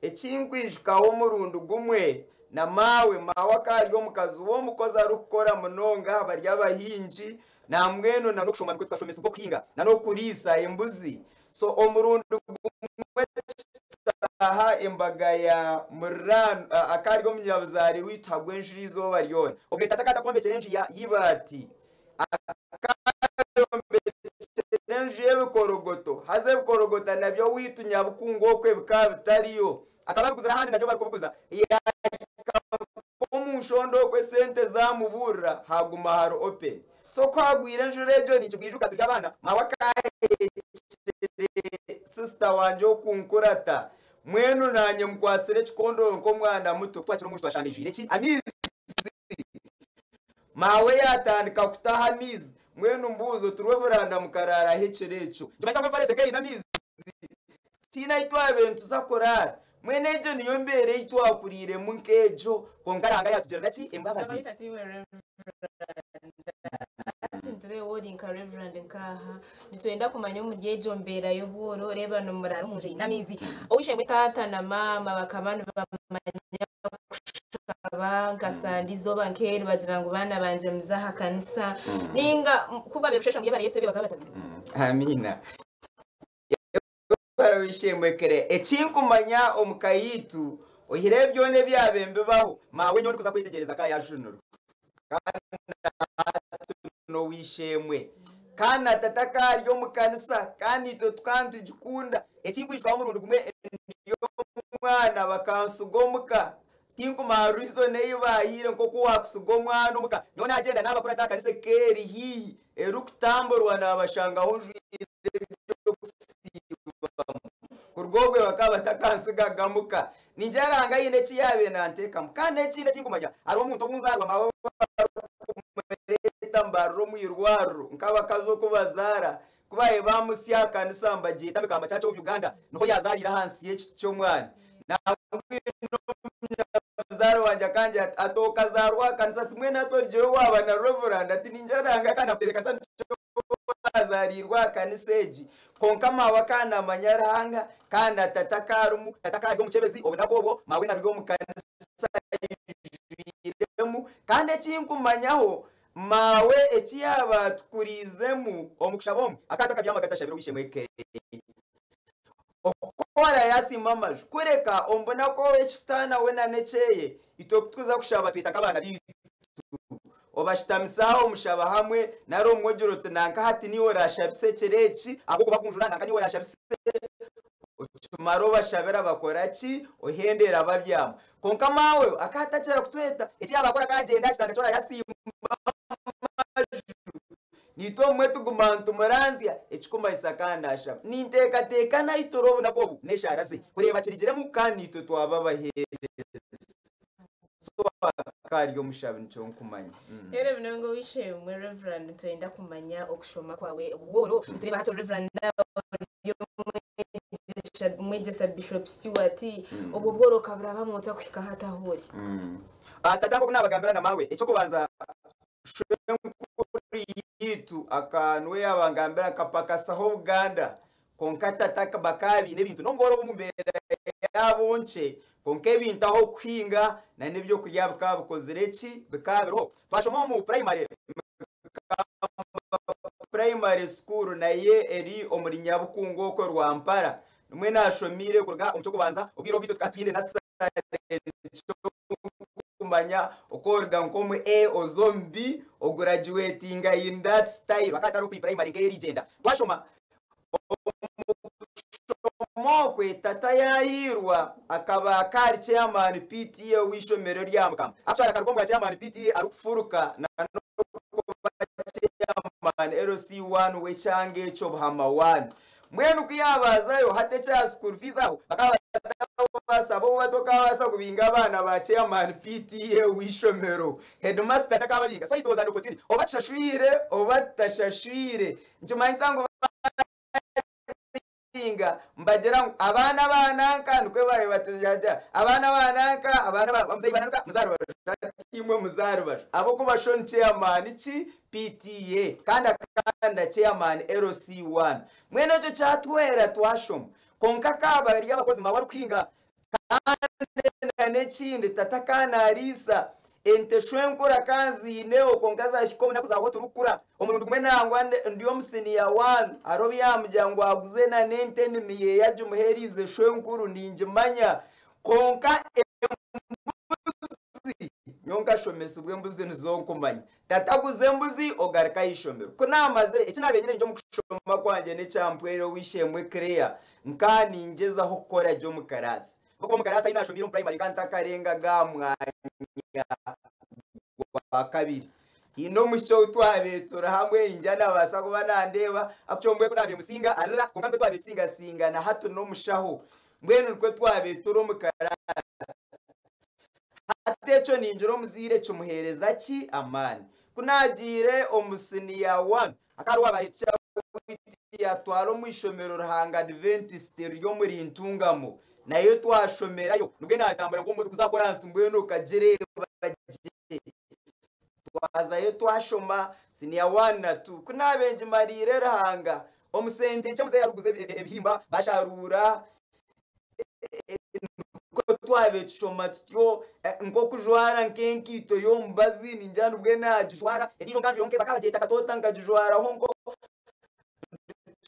Speaker 1: Ekinkwijukaho omurundi gumwe na maawe, maawe akaba ari omukazi w'omukozi arikukora munonga, bari abahingi, nambwenu na n'okushoma nikwo tukashomesibwa okuhinga na n'okuriisa embuzi. So omurundi gumwe tutaaha embaga ya muriraano, akaba ari omunyabuzaare waitu hagwa enjura eizooba ryona. Obwe tata akaba atakombekire enju y'eibaati, akayombekire enju y'ebikorogoto, haza ebikorogoto nabyo owaitu Nyabukungu okwe bikaba bitariyo. Akaba abiguzire ahandi nabyo barikubiguza. Yaahika omu nshonda okwe esente zaamuburira haaguma hari open. So ku hagwire enjura egyo ninkibwijuka turi abaana, maawe akaahekyere sisita wangye okunkurata. Mbwenu naanye mukwatsire ekikondoro nk'omwana muto, ku twakira omu nju twashanga eijwire ki? Amaizi. Maawe yaatandika kutaha amaizi. Mbwenu mbuuza oturwe buranda mukaraaraho ekiro ekyo. Nikimanyisa ngu efarasi ekaba eine amaizi. Tihaine ahu twabaire nituza kuraara. Mbwenu egyo niyo mbeera ei twakuriiremu nk'egyo, kwonka Ruhanga yaatugirira ki? Embabazi.
Speaker 2: Abaita tiiwe Reverend. Hati nitureeba ori nka Reverend nk'aha. Nitwenda kumanya omuri egyo mbeera y'obworo, reeba nimuraara omu nju eine amaizi. Ow'eishe-emwe taata na maama bakaba nibamanya kushaba nka sande izooba nk'eri bagira ngu baana bangye muze aha kanisa. Ninga ku bwabaire busheesha ngu yebare Yesu ebyo bakaba batabimanya.
Speaker 1: Amiina. Yebare w'eishe-emwe Ekinkumanya omu ka yaitu, oihireho byona ebyabaire nibibaho, maawe nyowe ndikuza kwetegyereza ka yaajunirwe. Kandi hati n'ow'eishe-emwe. Kandi na tata akaba ari omu kanisa, kandi naitwe tukaba nitugikunda. Ekinkwijukaho omurundi gumwe ndi omwana bakansiga omuka. Tinkumanya reason ei baahaire nk'oku waakusiga omwana omuka. Nyowe naagyenda naabakurata aha kanisa eka eri haihi erikutamburwa naabashangaho njwaire eby'okusiibamu. Kuruga obwe bakaba batakansigaga muka. Ningira Ruhanga haine eki yaabaire naanteekamu. Kandi n'ekindi eki ndikumanya, hariho omuntu obu nzaarwa maawe barikumureeta mbarira omu irwariro nk'abakazi oku bazaara, ku baabaire baamusya aha kanisa nibagyeta Mukamba Church of Uganda, niho yaazaariire ahansi y'ekiti ky'omwani. Nambwenu omunyabuzaare wangye akangira ati, ati okazaarwa aha kanisa ati mbwenu hati orugire waaba na Reverand ati ningira Ruhanga akanakutebeekanisa nikyo wazaariirwe aha kanisa egi. Kwonka maawe akaba naamanya Ruhanga kandi na tata akaba arimu, tata akaba ari omukyebezi obunaku obwo, maawe ari omu kanisa aijwiremu. Kandi eki nkumanyaho, maawe eki yaaba atukuriizemu omu kushaba omu, akaba atakabyamaga atashabire ow'eishe-emwe Kelly. Okukora yasiima amaju. Kureka omu bunaku obu ekitutaana we na n'ekyeye, itwe ku tukuza kushaba tweta nk'abaana baitu. Obashitamisa aho mushaba hamwe, nari omwe ogira oti nanka hati niiwe oraashabise ekiro eki, ahabw'okuba kunjura nanka niiwe oraashabise, okimara obashabira bakora ki? Ohendera babyama. Kwonka maawe akaba atakira kutweta, eki yaaba akora akaba agyenda aha kitanda kyona yasiima amaju. Naitwe obumwe tuguma nitumuranzya ekikumanyisa kandi naashaba. Ninteekateeka naitwe obunaku obu n'eshaara ze kureeba kirigiremu kandi naitwe twaba abaheereza. So akaba ari omushabi nikyo nkumanya.
Speaker 2: Reero munonga ow'eishe-emwe Reverand nitwenda kumanya okushoma kwawe obworo. Nitureeba hati Reverand ori omwegyesa Bishop Stuart. Obwo bworo okaburabamu ota kuhika hati ahu ori?
Speaker 1: Tata nk'oku naabagambira na maawe, eky'okubanza Shwenkuru yaitu aka niwe yaabangambira akapakasaho Buganda kwonka tata bakaba baine ebintu n'obu bworo omu mbeera yaabo nkye kwonka ebintu aho kuhinga n'ebyokurya bikaba bikozire ki bikaba biriho. Twashoma omu primary primary school nayo eri omuri Nyabukungu okwo Rwampara nimwo naashomiire kuruga omu ky'okubanza obwire obu itwe tukaba twine na kumanya oku oruga nk'omu A oza omu B ogurajuwetinga in that style hakaba hatariho pre-primary nk'eyerigyenda twashoma omu kushoma okwe tata yahiirwa akaba akari chairman PTA w'eishomero rya Mukama actually akaruga omu bwa chairman PTA arikufuruka na n'okuba chairman LC1 w'ekyanga ekyo Buhama 1 mbwenu ku yaabazayo hati ekya school fees aho bakaba batabaasa bo batokabaasa kubinga abaana ba chairman PTA w'eishomero headmaster takababinga so it was an opportunity oba tushashwire oba tutashashwire nikimanyisa ngu babinga mbagira ngu abaana bananka nikwo baabaire batujaja abaana bananka abaana ba muzeeyi bananka muzaarubaju imwe muzaarubaju ahabw'okuba sho ni chairman ki PTA kandi akaba chairman LC1 mbwenu ekyo kyatuhwera twashoma kwonka akaba bari abakozi maawe arikuhinga kandi n'ekindi tata akaba naariisa ente shwenkuru akaba aziineho kwonka zaahika obunaku zaawe turikukura omurundi gumwe nangwa ndi omu siniya wani hariho obu yaamugira ngu aguze n'ente enimi ye agimuheeriize shwenkuru ningimanya kwonka embuzi nyowe nkashomesibwa embuzi nizo nkumanya tata aguza embuzi ogaruka aha ishomero ku naamazire eki naabaire nyine omu kushoma kwangye n'ekyampwera ow'eishe-emwe Claire nkaba ningyezaho kukora gye omu karaasi ahabw'okuba omu karaasi ahu naashomiire omu primary nkaba ntakarengaga aha mwanya gwa kabiri haine omwishiki ou twabaire turi hamwe ningira naabaasa kuba nandeeba actually mbwenu ku naabaire musinga arira kwonka nikwo twabaire tusingasingana hati n'omushaho mbwenu nikwo twabaire turi omu karaasi hati ekyo ningira omuzaire kimuheereza ki amaani ku naagiire omu siniya wani hakaba hariho owaabaire teacher. witu yatwara omu ishomero Ruhanga Adventist riri omuri Ntungamo, nayo twashomerayo. Nibwe natambura nk'omuntu kuza koransi mbwenu okagireeba gye. Twazayo twashoma senior 1 na 2. Ku naabe ngimariire Ruhanga, omusente nkye muzeeyi arikuguza ebihimba basharuura, nikwo twabe tushoma tutyo, nk'okujwara nk'enkaito y'omubazi ningira nibwe naagijwara, endiijo nkanju yonka bakaba bagyeta katoota nkagijwaraho nko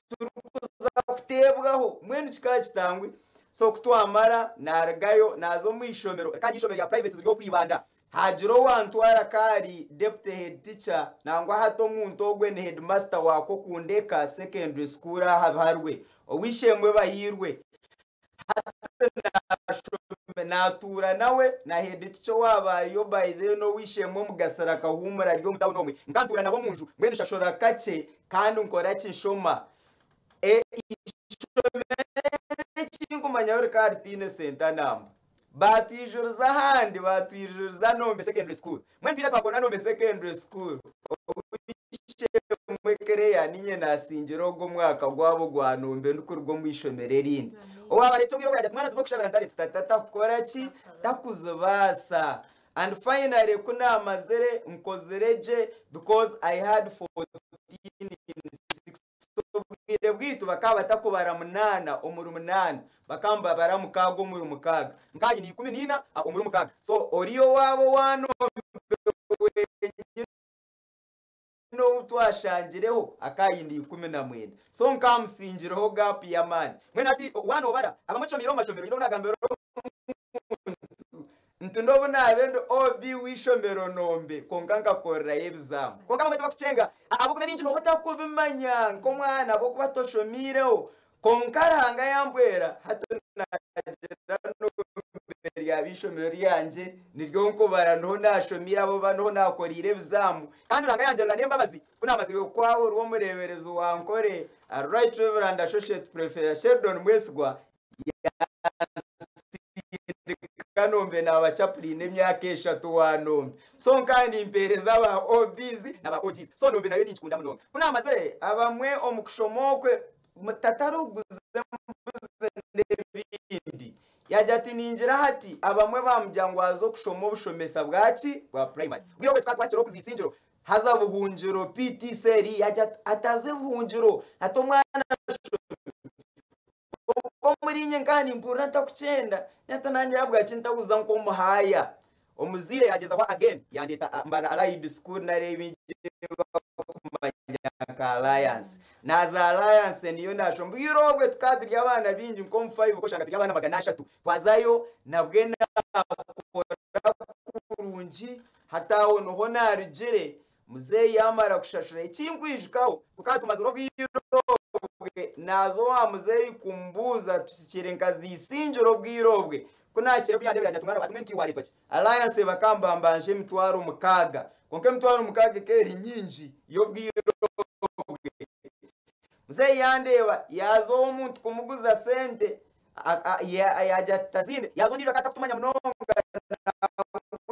Speaker 1: turikuza kuteebwaho mbwenu kikaba kitangwi. So ku twamara narugayo naaza omu ishomero kandi ishomero rya private riri okwibanda, hagira owantwara kaari deputy head teacher, nangwa hati omuntu ogwe ni headmaster wa Kokundeka Secondary School aha Biharwe, ow'eishe-emwe Bahiirwe. Hati naatuura nawe na head teacher owaaba ariyo by then ow'eishe-emwe Mugasira Kahuumura ari omu tawuni omwe. Nkantuura nabo omu nju, mbwenu nshashura kakye kandi nkora ki? Nshoma. Ishomero ekinkumanyaho rikaba ritaine sente namba. Baatwijuriza ahandi, baatwijuriza Nombe Secondary School. Mbwenu twija twakora Nombe Secondary School. Ow'eishe-emwe Claire niinye naasingira ogwo omwaka gwabo gwa Nombe ndikuruga omu ishomero erindi. Owaabareeta obwire obwo yaagira ati mwana tuze okushabira ntare tata takukora ki? Takuzibaasa. And finally ku naamazire nkozire gye because I had 14 in 6. Obwire bwaitu bakaba batakubara 8 omuri 8, bakaba nibabara 6 omuri 6. Nkaayine 14 omuri 6. So ori owaabo owa Nombe wenyini ou twashangireho akaayine 19. So nkamusingireho gap y'amaani. Mbwenu hati waaba noobara abamwe tushomeire omu mashomero, haine obu naagambira omuntu nti n'obu naabe ndi OB w'eishomero Nombe kwonka nkakorerayo ebizaamu. Kwonka abamwe tibakukyenga ahabw'okuba ebingi nooba otakubimanya nk'omwana ahabw'okuba toshomiireho. Kwonka Ruhanga yampwera hati naagira Nombe ryaba eishomero ryangye niryo nkubara niho naashomiire abo niho naakoreire ebizaamu. Kandi Ruhanga yangirira n'embabazi ku naamazire kwahurwa omureeberezi wa Nkore, Right Reverend Associate Professor Sheldon Mwesigwa, yansindika Nombe naaba chaplain emyaka 3 wa Nombe. So nkaba nimpeereza aba OBs n'aba OGs. So Nombe nayo ninkikunda munonga. Ku naamazire abamwe omu kushoma okwe tatarikuguza embuzi n'ebindi. Yaagira ati ningira hati abamwe baamugira ngu aze okushoma obushomesa bwaki? Bwa primary. Obwire obwe tukaba twakira okuza Isingiro haza Buhungiro PTC eri yaagira ati ataze Buhungiro hati omwana ashome. Kwonka omuri inye nkaba nimpurira ntakukyenda nyata nanye ahabwaki ntakuza nk'omuhaaya. Omuzaire yagyezaho again yandeeta mbara Allied School nari ebingi bakumanya nka Alliance. Naaza Alliance niyo naashoma. Obwire obwe tukaba turi abaana baingi nk'omu 5 oshanga turi abaana 300. Twazayo nabwe naakora kurungi hati aho niho naarugire muzeeyi yaamara kushashura. Ekinkwijukaho tukaba tumazire obwire obwe naaza owa muzeeyi kumubuuza tushikire nkaza Isingiro obwire obwe. Ku naahikire ku yandeebire yaagira ati mwana wa mbwenu nkiiwe waareetwa ki? Alliance bakambambanja emitwaro 6. Kwonka emitwaro 6 ekaba eri nyingi y'obwire obwe. Muzeeyi yandeeba yaaza ow'omuntu kumuguza sente yaagira ati taziine. Yaaza ondiijo akaba atakutumanya munonga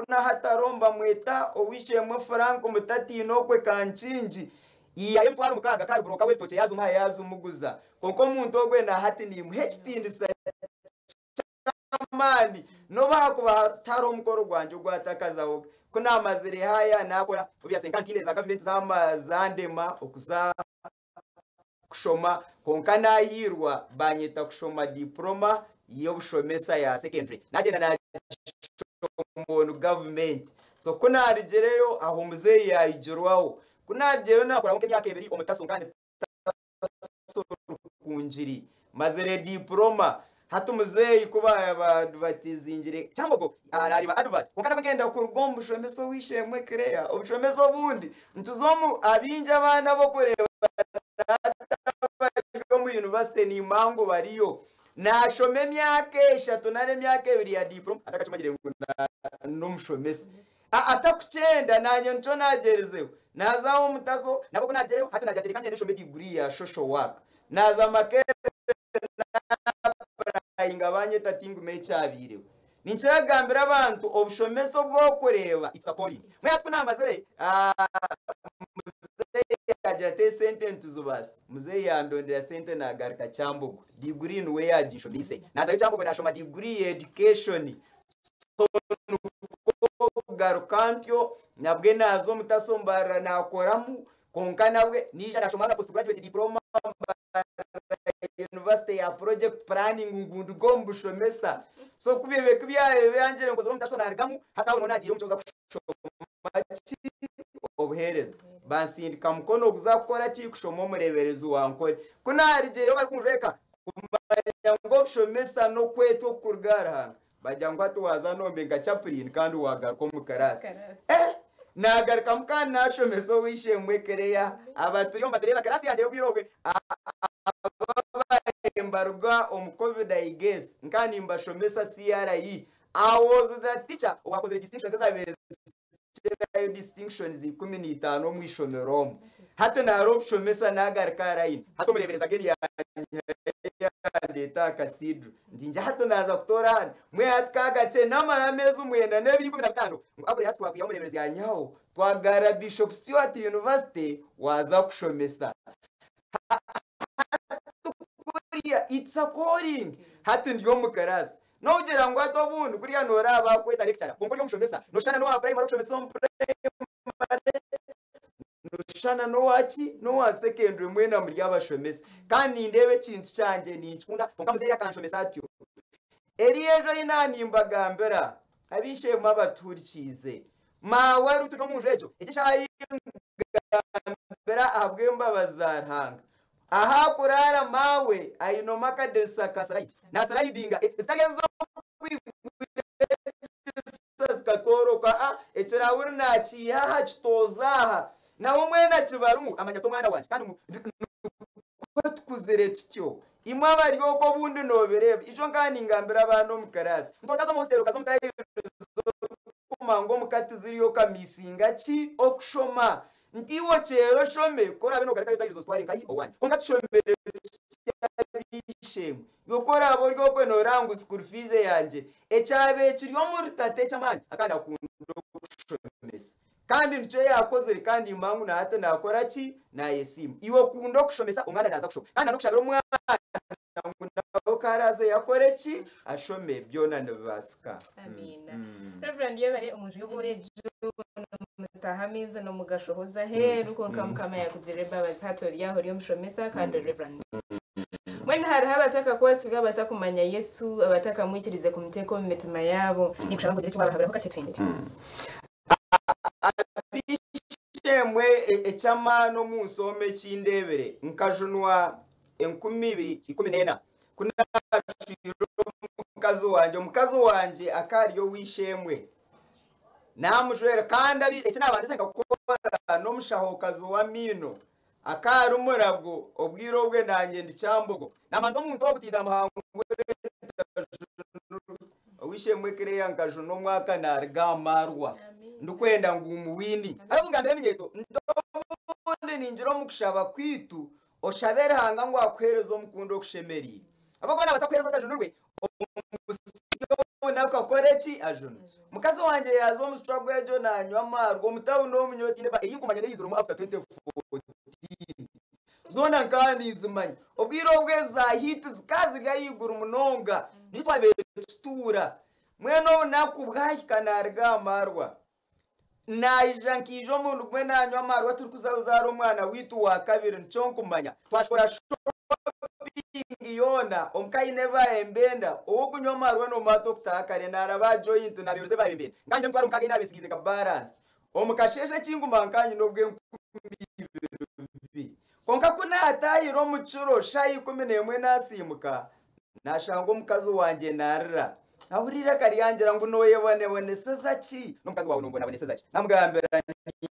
Speaker 1: nahataromba mweta ow'eishe-emwe Frank Mutatiina okwe Kankingi. Yihayo emitwaro 6 akaruburoka w'ebitookye yaaza omuha yaaza omuguza. Kwonka omuntu ogwe nahati niimuha ekitiinisa ky'amaani n'obu hakuba hatariho omukoro gwangye ogwatakazahoga. Ku naamazire haaya naakora obviously nka ntiine za gavumenti zandema okuza kushoma kwonka naahiirwa banyeta kushoma diploma y'obushomesa ya secondary. Naagyenda naagishoma onu gavumenti. So ku naarugireyo aho muzeeyi yaayigirwaho. Ku naarugireyo naakoraho nk'emyaka 2 omu taso nkaba ndi taso Rukungiri. Mazire diploma. Hati muzeeyi ku baadvatizingire Kyambogo arareeba advert. Kwonka nabwo ngenda kuruga omu bushomesa ow'eishe-emwe Claire. Obushomesa obundi nituza omu abaingi abaana b'okureeba bari omu university nimangu bariyo. Naashoma emyaka 3 nari emyaka 2 ya diploma atakakimanyire ngu n'omushomesa. Atakukyenda naanye nikyo naagyerizeho. Naazaho omutaso nabwo ku naarugireyo hati naagira ati reka ngyende nshome degree ya social work. Naaza Makerere naapurayinga banyeta tingume ekyabiireho. Ninkiragambira abantu obushomesa obw'okureeba it's a calling. Mbwenu hati ku naamazire Yaagira ati esente nituzibaasa. Muzeeyi yandondera sente naagaruka Kyambogo. Diguri niwe yaaginshomeise. Naazayo Kyambogo naashoma diguri ya education. So nikwo kugaruka ntyo, nabwe naaza omu Taso Mbarara naakoramu, kwonka nabwe naija naashoma na post graduate diploma Mbarara University ya project planning ngu nduge omu bushomesa. So ku byabaire ku byabaire byangire nkozire omu Taso naarugamu, hati aho niho naagiire omu ky'okuza kushoma ki? Obuheereza. Bansindika Mukono kuza kukora ki? Kushoma omureeberezi wa Nkore. Ku naarugyeyo barikunjweka kumanya ngu obushomesa n'okwetwa okukuruga ahari Ruhanga, bagira ngu hati waaza nombe nka chaplain kandi waagaruka omu karaasi. Eh! Naagarukamu kandi naashomesa ow'eishe-emwe Claire. Abaturiyo nibatureeba karaasi yangye y'obwire obwe, ababaire nibaruga omu Covid I guess, nkaba nimbashomesa CRE. I was the teacher owaakozire distinctions ezaabaire Kirayo distinctions 15 omu ishomero omu. Hati nari obushomesa nagaruka aha line. Hati omureeberezi again yandeeta aha cathedral. Nti ngye hati naaza kutoora ahandi. Mbwenu hati kaagakye namara ameezi mwenda n'ebiro 15 ngu abure hati twakwihaho omureeberezi yanyihaho twagarura Bishop Stuart University waaza kushomesa. Hati kuriya it's a calling. Hati ndi omu class. Nogira ngu hati obundi kuriya noraaba bakweta lecturer kwonka ori omushomesa noshushana n'owa primary orikushomesa omu primary noshushana n'owaki n'owa secondary mwena muri abashomesa kandi nindeeba ekintu kyangye ninkikunda kwonka muzeeyi akanshomesa atyo. Eriyo enju ei naanimbagambira ab'eishe-emwe abatuhurikiize maawe ari turi omu nju egyo egi eshaaha ei ngambira ahabw'embabazi za Ruhanga Ahu akuraara maawe ainemu akadirisa ka sirayidi. Naasirayidinga ezitari ez'okwigura edirisa zikatooroka. A Ekirahuri naakiiha aha kitooza aha. Nawe mbwenu akibarimu amanya ati omwana wangye kandi nikwo tukuzire tutyo. Imwe abari okwo obundi noobireeba. Ijo nkaba ningambira abaana omu kiraasi nti okaza omu hositeeri okaza omu tayirizi orikumanya ngu omu kati ziriyo okamisinga ki? Okushoma. Nti iwe okyere oshome, ku oraabe noogarukayo otaherize ozitware nkahi owaanyu. Kwonka tushomere tutya ab'eishe-emwe? Iwe ku oraabe ori okwe nooraba ngu school fees eyangye ekyabaire kiri omuri tata eky'amaani, akaba naakunda okushomesa. Kandi nikyo yaakozire kandi nimba ngu na hati naakora ki? Naayesiima. Iwe kunda okushomesa, omwana naaza kushoma. Kandi n'okushabira omwana ngu nawe ku araaze yakore ki? Ashome. Byona nibibaasika.
Speaker 2: Amiina. Reverend yebare omu nju y'obworo egyo nomutaha amaizi nomugashohoza aheeru kwonka Mukama yakugirira embabazi hati ori aho ori omushomesa kandi ori Reverend. Mbwenu hariho abatakakwasirwe abatakumanya Yesu abatakamwikirize kumuteeka omu mitima yaabo ninkushaba ngu ogire eki wabahaburaho kakye tuhindure.
Speaker 1: Ab'eishe-emwe eky'amaani omu nsi omu eki ndeebire, nkajunwa 2014 ku naashwire omukazi wangye. Omukazi wangye akaba ari ow'eishe-emwe. Naamushwera kandi eki naabandize nkakora n'omushahokazi w'amaino. Akaba ari murago obwire obwe naanye ndi Kyambogo. Naamanya omuntu ogu tindamuhangure ntajunirwe. Ow'eishe-emwe Claire nkajuna omwaka naaruga aha maarwa ndikwenda ngu muwini. Arikungambira eminyeeto nti obundi ningira omu kushaba kwaitu oshabe Ruhanga ngu akuheereze omukundi okushemereire. Ahabw'okuba naabaasa kukuheereza otajunirwe omusyo obu akakora ki? Ajunwe. Mukazi wangye yaaza omu struggle egyo naanywa amaarwa omu tawuni omu nyowe tihaine bar ei nkumanya n'eizire omu after 2014. Zoona nkaba ninzimanya. Obwire obwo eza heat zikaba ziri ahaiguru munonga niho twabaire tutuura. Mbwenu obunaku bwahika naaruga aha maarwa. Naija nkaija omu gumwe nanywa amarwa turikuzaara omwana waitu wa kabiri nikyo nkumanya. Twakora shopping yoona omuka aine ebaembenda ow'okunywa amarwa nomata okutaha kare naraba aha joint naberuza ebaembenda nkanye emitwaro mukaaga ei nabesigaize nka balance. Omu kasheeshe ekinguma nkanyine obw'enkumibiri. Kwonka ku naatahire omu kiro shaaha 11 naasiimuka, naashanga omukazi wangye naarira. Ahurira eiraka ryangira ngu nooyebonaboneseza ki? N'omukazi waawe nombonaboneseza ki? Naamugambira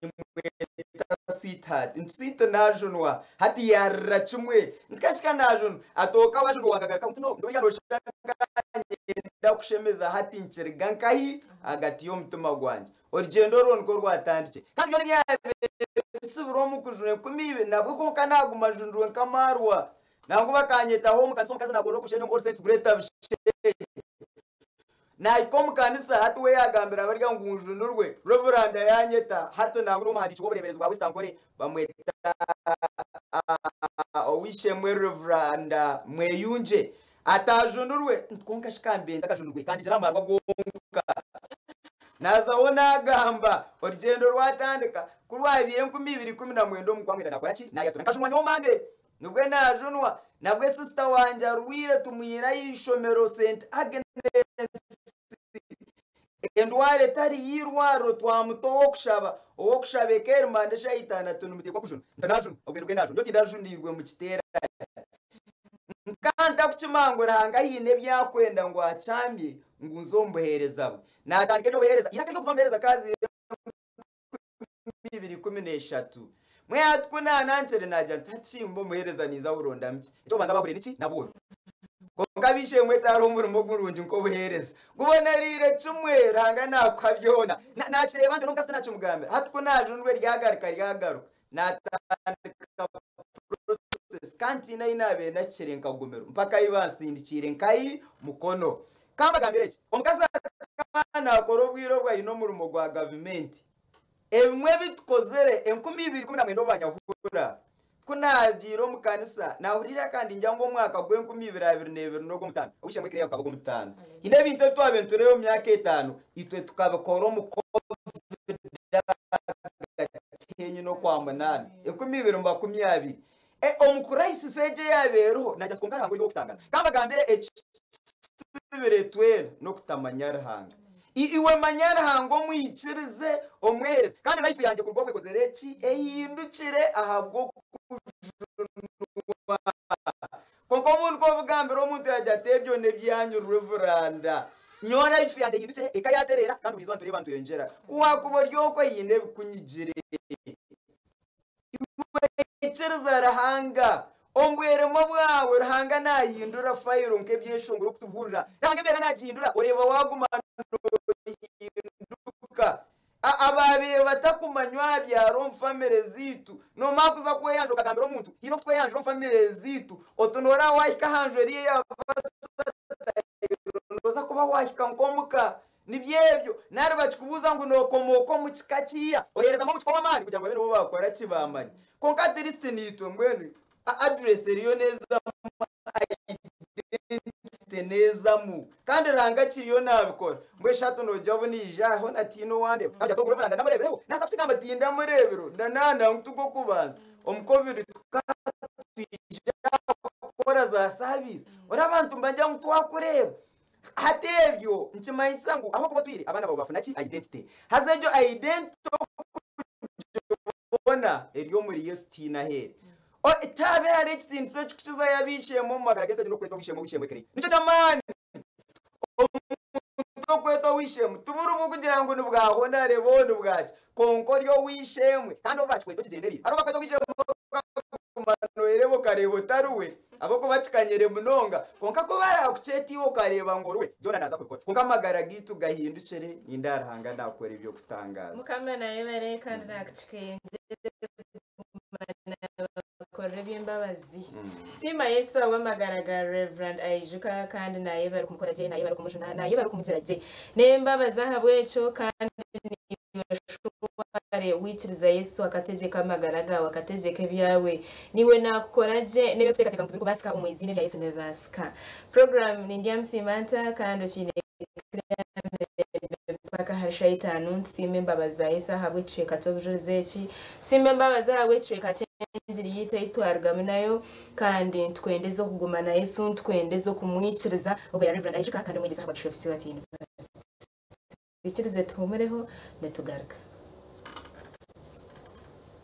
Speaker 1: nimweta sweetheart, nti sweet naajunwa. Hati yaarira kimwe. Nti kashika naajunwa. Atooka waajunwa waakagaruka nti no, nti oriya nooshusha nka kushemeza hati nkiriga nkahi? Ahagati y'omutima gwangye. Orugyendo orwo nikwo rwatandikire. Kandi byona ebyabaire bisibirwe omu kujunwa 2000 nabwo kwonka naaguma njunirwe nk'amaarwa. Nangwa bakanyetaho omu kanisa omukazi naagorora okusheenya omu All Saints Greater Bushenyi. Nahika omu kanisa hati we yagambira barya ngu njunurwe. Reverend yanyeta hati nangura omuhandiiki w'obureeberezi bwa West Ankole bamweta ow'eishe-emwe Reverend Mweyungye atajunurwe kwonka shi kambe ntakajunurwe kandigira aha marwa gonka. Nazaho nagamba orugyendo rwatandika ku rwabaire 2019 omu kwamwenda nakora ki nayatura nkajunwa nyowe Monday nibwe najunwa nabwe sister wangye arwaire tumwire ah'eishomero St Agnes endwara etari y'eirwariro twamuta ow'okushaba ow'okushaba ekerimanda eshaaha itaano ati nimuteekwa kujuna nti najuna obwe nibwe najuna nyowe tindajunirwe mu kiteerane nkantakukimanya ngu Ruhanga haine ebi akwenda ngu akyamye ngu nze omu buheereza bwe natandika eby'obuheereza eiraka ry'okuza omu buheereza kaazire 2013 mwe hati ku naanankire naagira nti hati mba omuheereza ninza kurondamu ki eky'okubanza bahurire niki nabwo kwonka ab'eishe-emwe tihariho omurimo gurungi nk'obuheereza gubonereire kimwe Ruhanga naakuha byona naakireeba nti n'omukazi tinakimugambira hati ku naajunirwe ryagaruka ryagaruka naatandika process kandi tihaine ahi naabaire nahikire nkagumirwa mpaka ahi bansindikiire nkahi Mukono kambagambire eki omukazi akaba naakora obwire obu aine omurimo gwa gavumenti ebimwe ebi tukozere 2019 obu banyahura ku naagiire omu kanisa naahurira kandi ngira ngu omwaka gw'e2022 n'ogw'omutaano ow'eishe-emwe Claire gukaba ogw'omutaano haine ebintu ebi twabaire nitureeba omu myaka etaano itwe tukabikora omu covid ahagati henyine okwa munaana 2020 omu crisis egi eyaabaire eriho naagira nti kwonka Ruhanga ori ow'okutangaza kambagambire ekisibire twena n'okutamanya Ruhanga iwe manya Ruhanga omwikirize omwehereze kandi life yangye kuruga obu ekozire eki ehindukire ahabw'okujunwa kwonka obundi ku obugambira omuntu yaagira ati ebyo n'ebyanyu Reverend nyowe life yangye ehindukire eka yatereera kandi buri izooba nitureeba nitweyongyera ku waakuba ori okwo haine ebikunyigire iwe ikiriza Ruhanga omu bweremwa bwawe Ruhanga naahindura fayiro nk'ebyeshongoro okutuhurira Ruhanga embeera naagihindura oreeba waaguma noohinduka abaabaire batakumanywa aha byaro omu famire zaitu noomara kuza kweyanjura okagambira omuntu haine okutweyanjura omu famire zaitu oti nooraba waahika aha nju eri eya nooza kuba waahika nk'omuka nibyo ebyo nari bakikubuuza ngu nookomooka omu kika kiiha oheerezamu omukika ow'amaani kugira ngu babe nibo baakora ki baamanya kwonka at least naitwe mbwenu address eriyo neezamu identity neezamu kandi Ruhanga akiriyo naabikora mbwenu shi hati noogira obu naija aha hoona tihaine owandeeba naagira ati ogu Reverand ndamureebireho naaza kukigamba tindamureebireho ndananda ngu tigw'okubanza omu covid tukaba twija kukora za service ori abantu nibagira ngu twakureeba hati ebyo nikimanyisa ngu ahabw'okuba otwire abaana baawe baafuna ki identity haza egyo identity okugibona eri omuri Yesu tihaine ahu eri tihaabe hariho ekitiinisa ekikukizayo ab'eishe-emwe omu magara g'ensi egi n'okwetwa ow'eishe-emwe ow'eishe-emwe Claire nikyo ky'amaani omuntu okwetwa ow'eishe-emwe tiburi bw'okugira ngu nibwahona reeba obu nibwaki kwonka ori ow'eishe-emwe kandi obu bakikweta okigyendereire hariho abakweta ow'eishe-emwe okaguma nooreeba okareeba otari we ahabw'okuba kikanyire munonga kwonka ku baraakukyeta iwe okareeba ngu ori we byona naaza kubikora kwonka amagara gaitu gahindukire nindeeba Ruhanga naakora eby'okutangaaza.
Speaker 2: Mukama nayebare kandi nakukikeyongyere kuguma nabakorera eby'embabazi. Siima Yesu ahabw'amagara ga Rev. Aijuka kandi nayebare kumukora gye, nayebare kumujuna, nayebare kumugira gye n'embabazi ahabw'ekyo kandi niiwe shuware wikiriza Yesu akategyeka amagara gaawe akategyeka ebyawe niiwe nakukora gye n'ebyokuteekateeka ngu tibirikubaasika omu eiziina erya Yesu nibibaasika. Program nindyamusiima nta kandi okiine mpaka ahari shaaha itaano ntusiima embabazi za Yesu ahabw'ekicweka ky'obujurizi eki ntusiima embabazi ahabw'ekicweka ky'engiri yaitu ei twarugamu nayo kandi nitukwendeza okuguma na Yesu nitukwendeza okumwikiriza ogwo ya Reverend Aijuka kandi omwegyesa ahabwa Bishop Stuart University. Twikirize tuhumureho nitugaruka.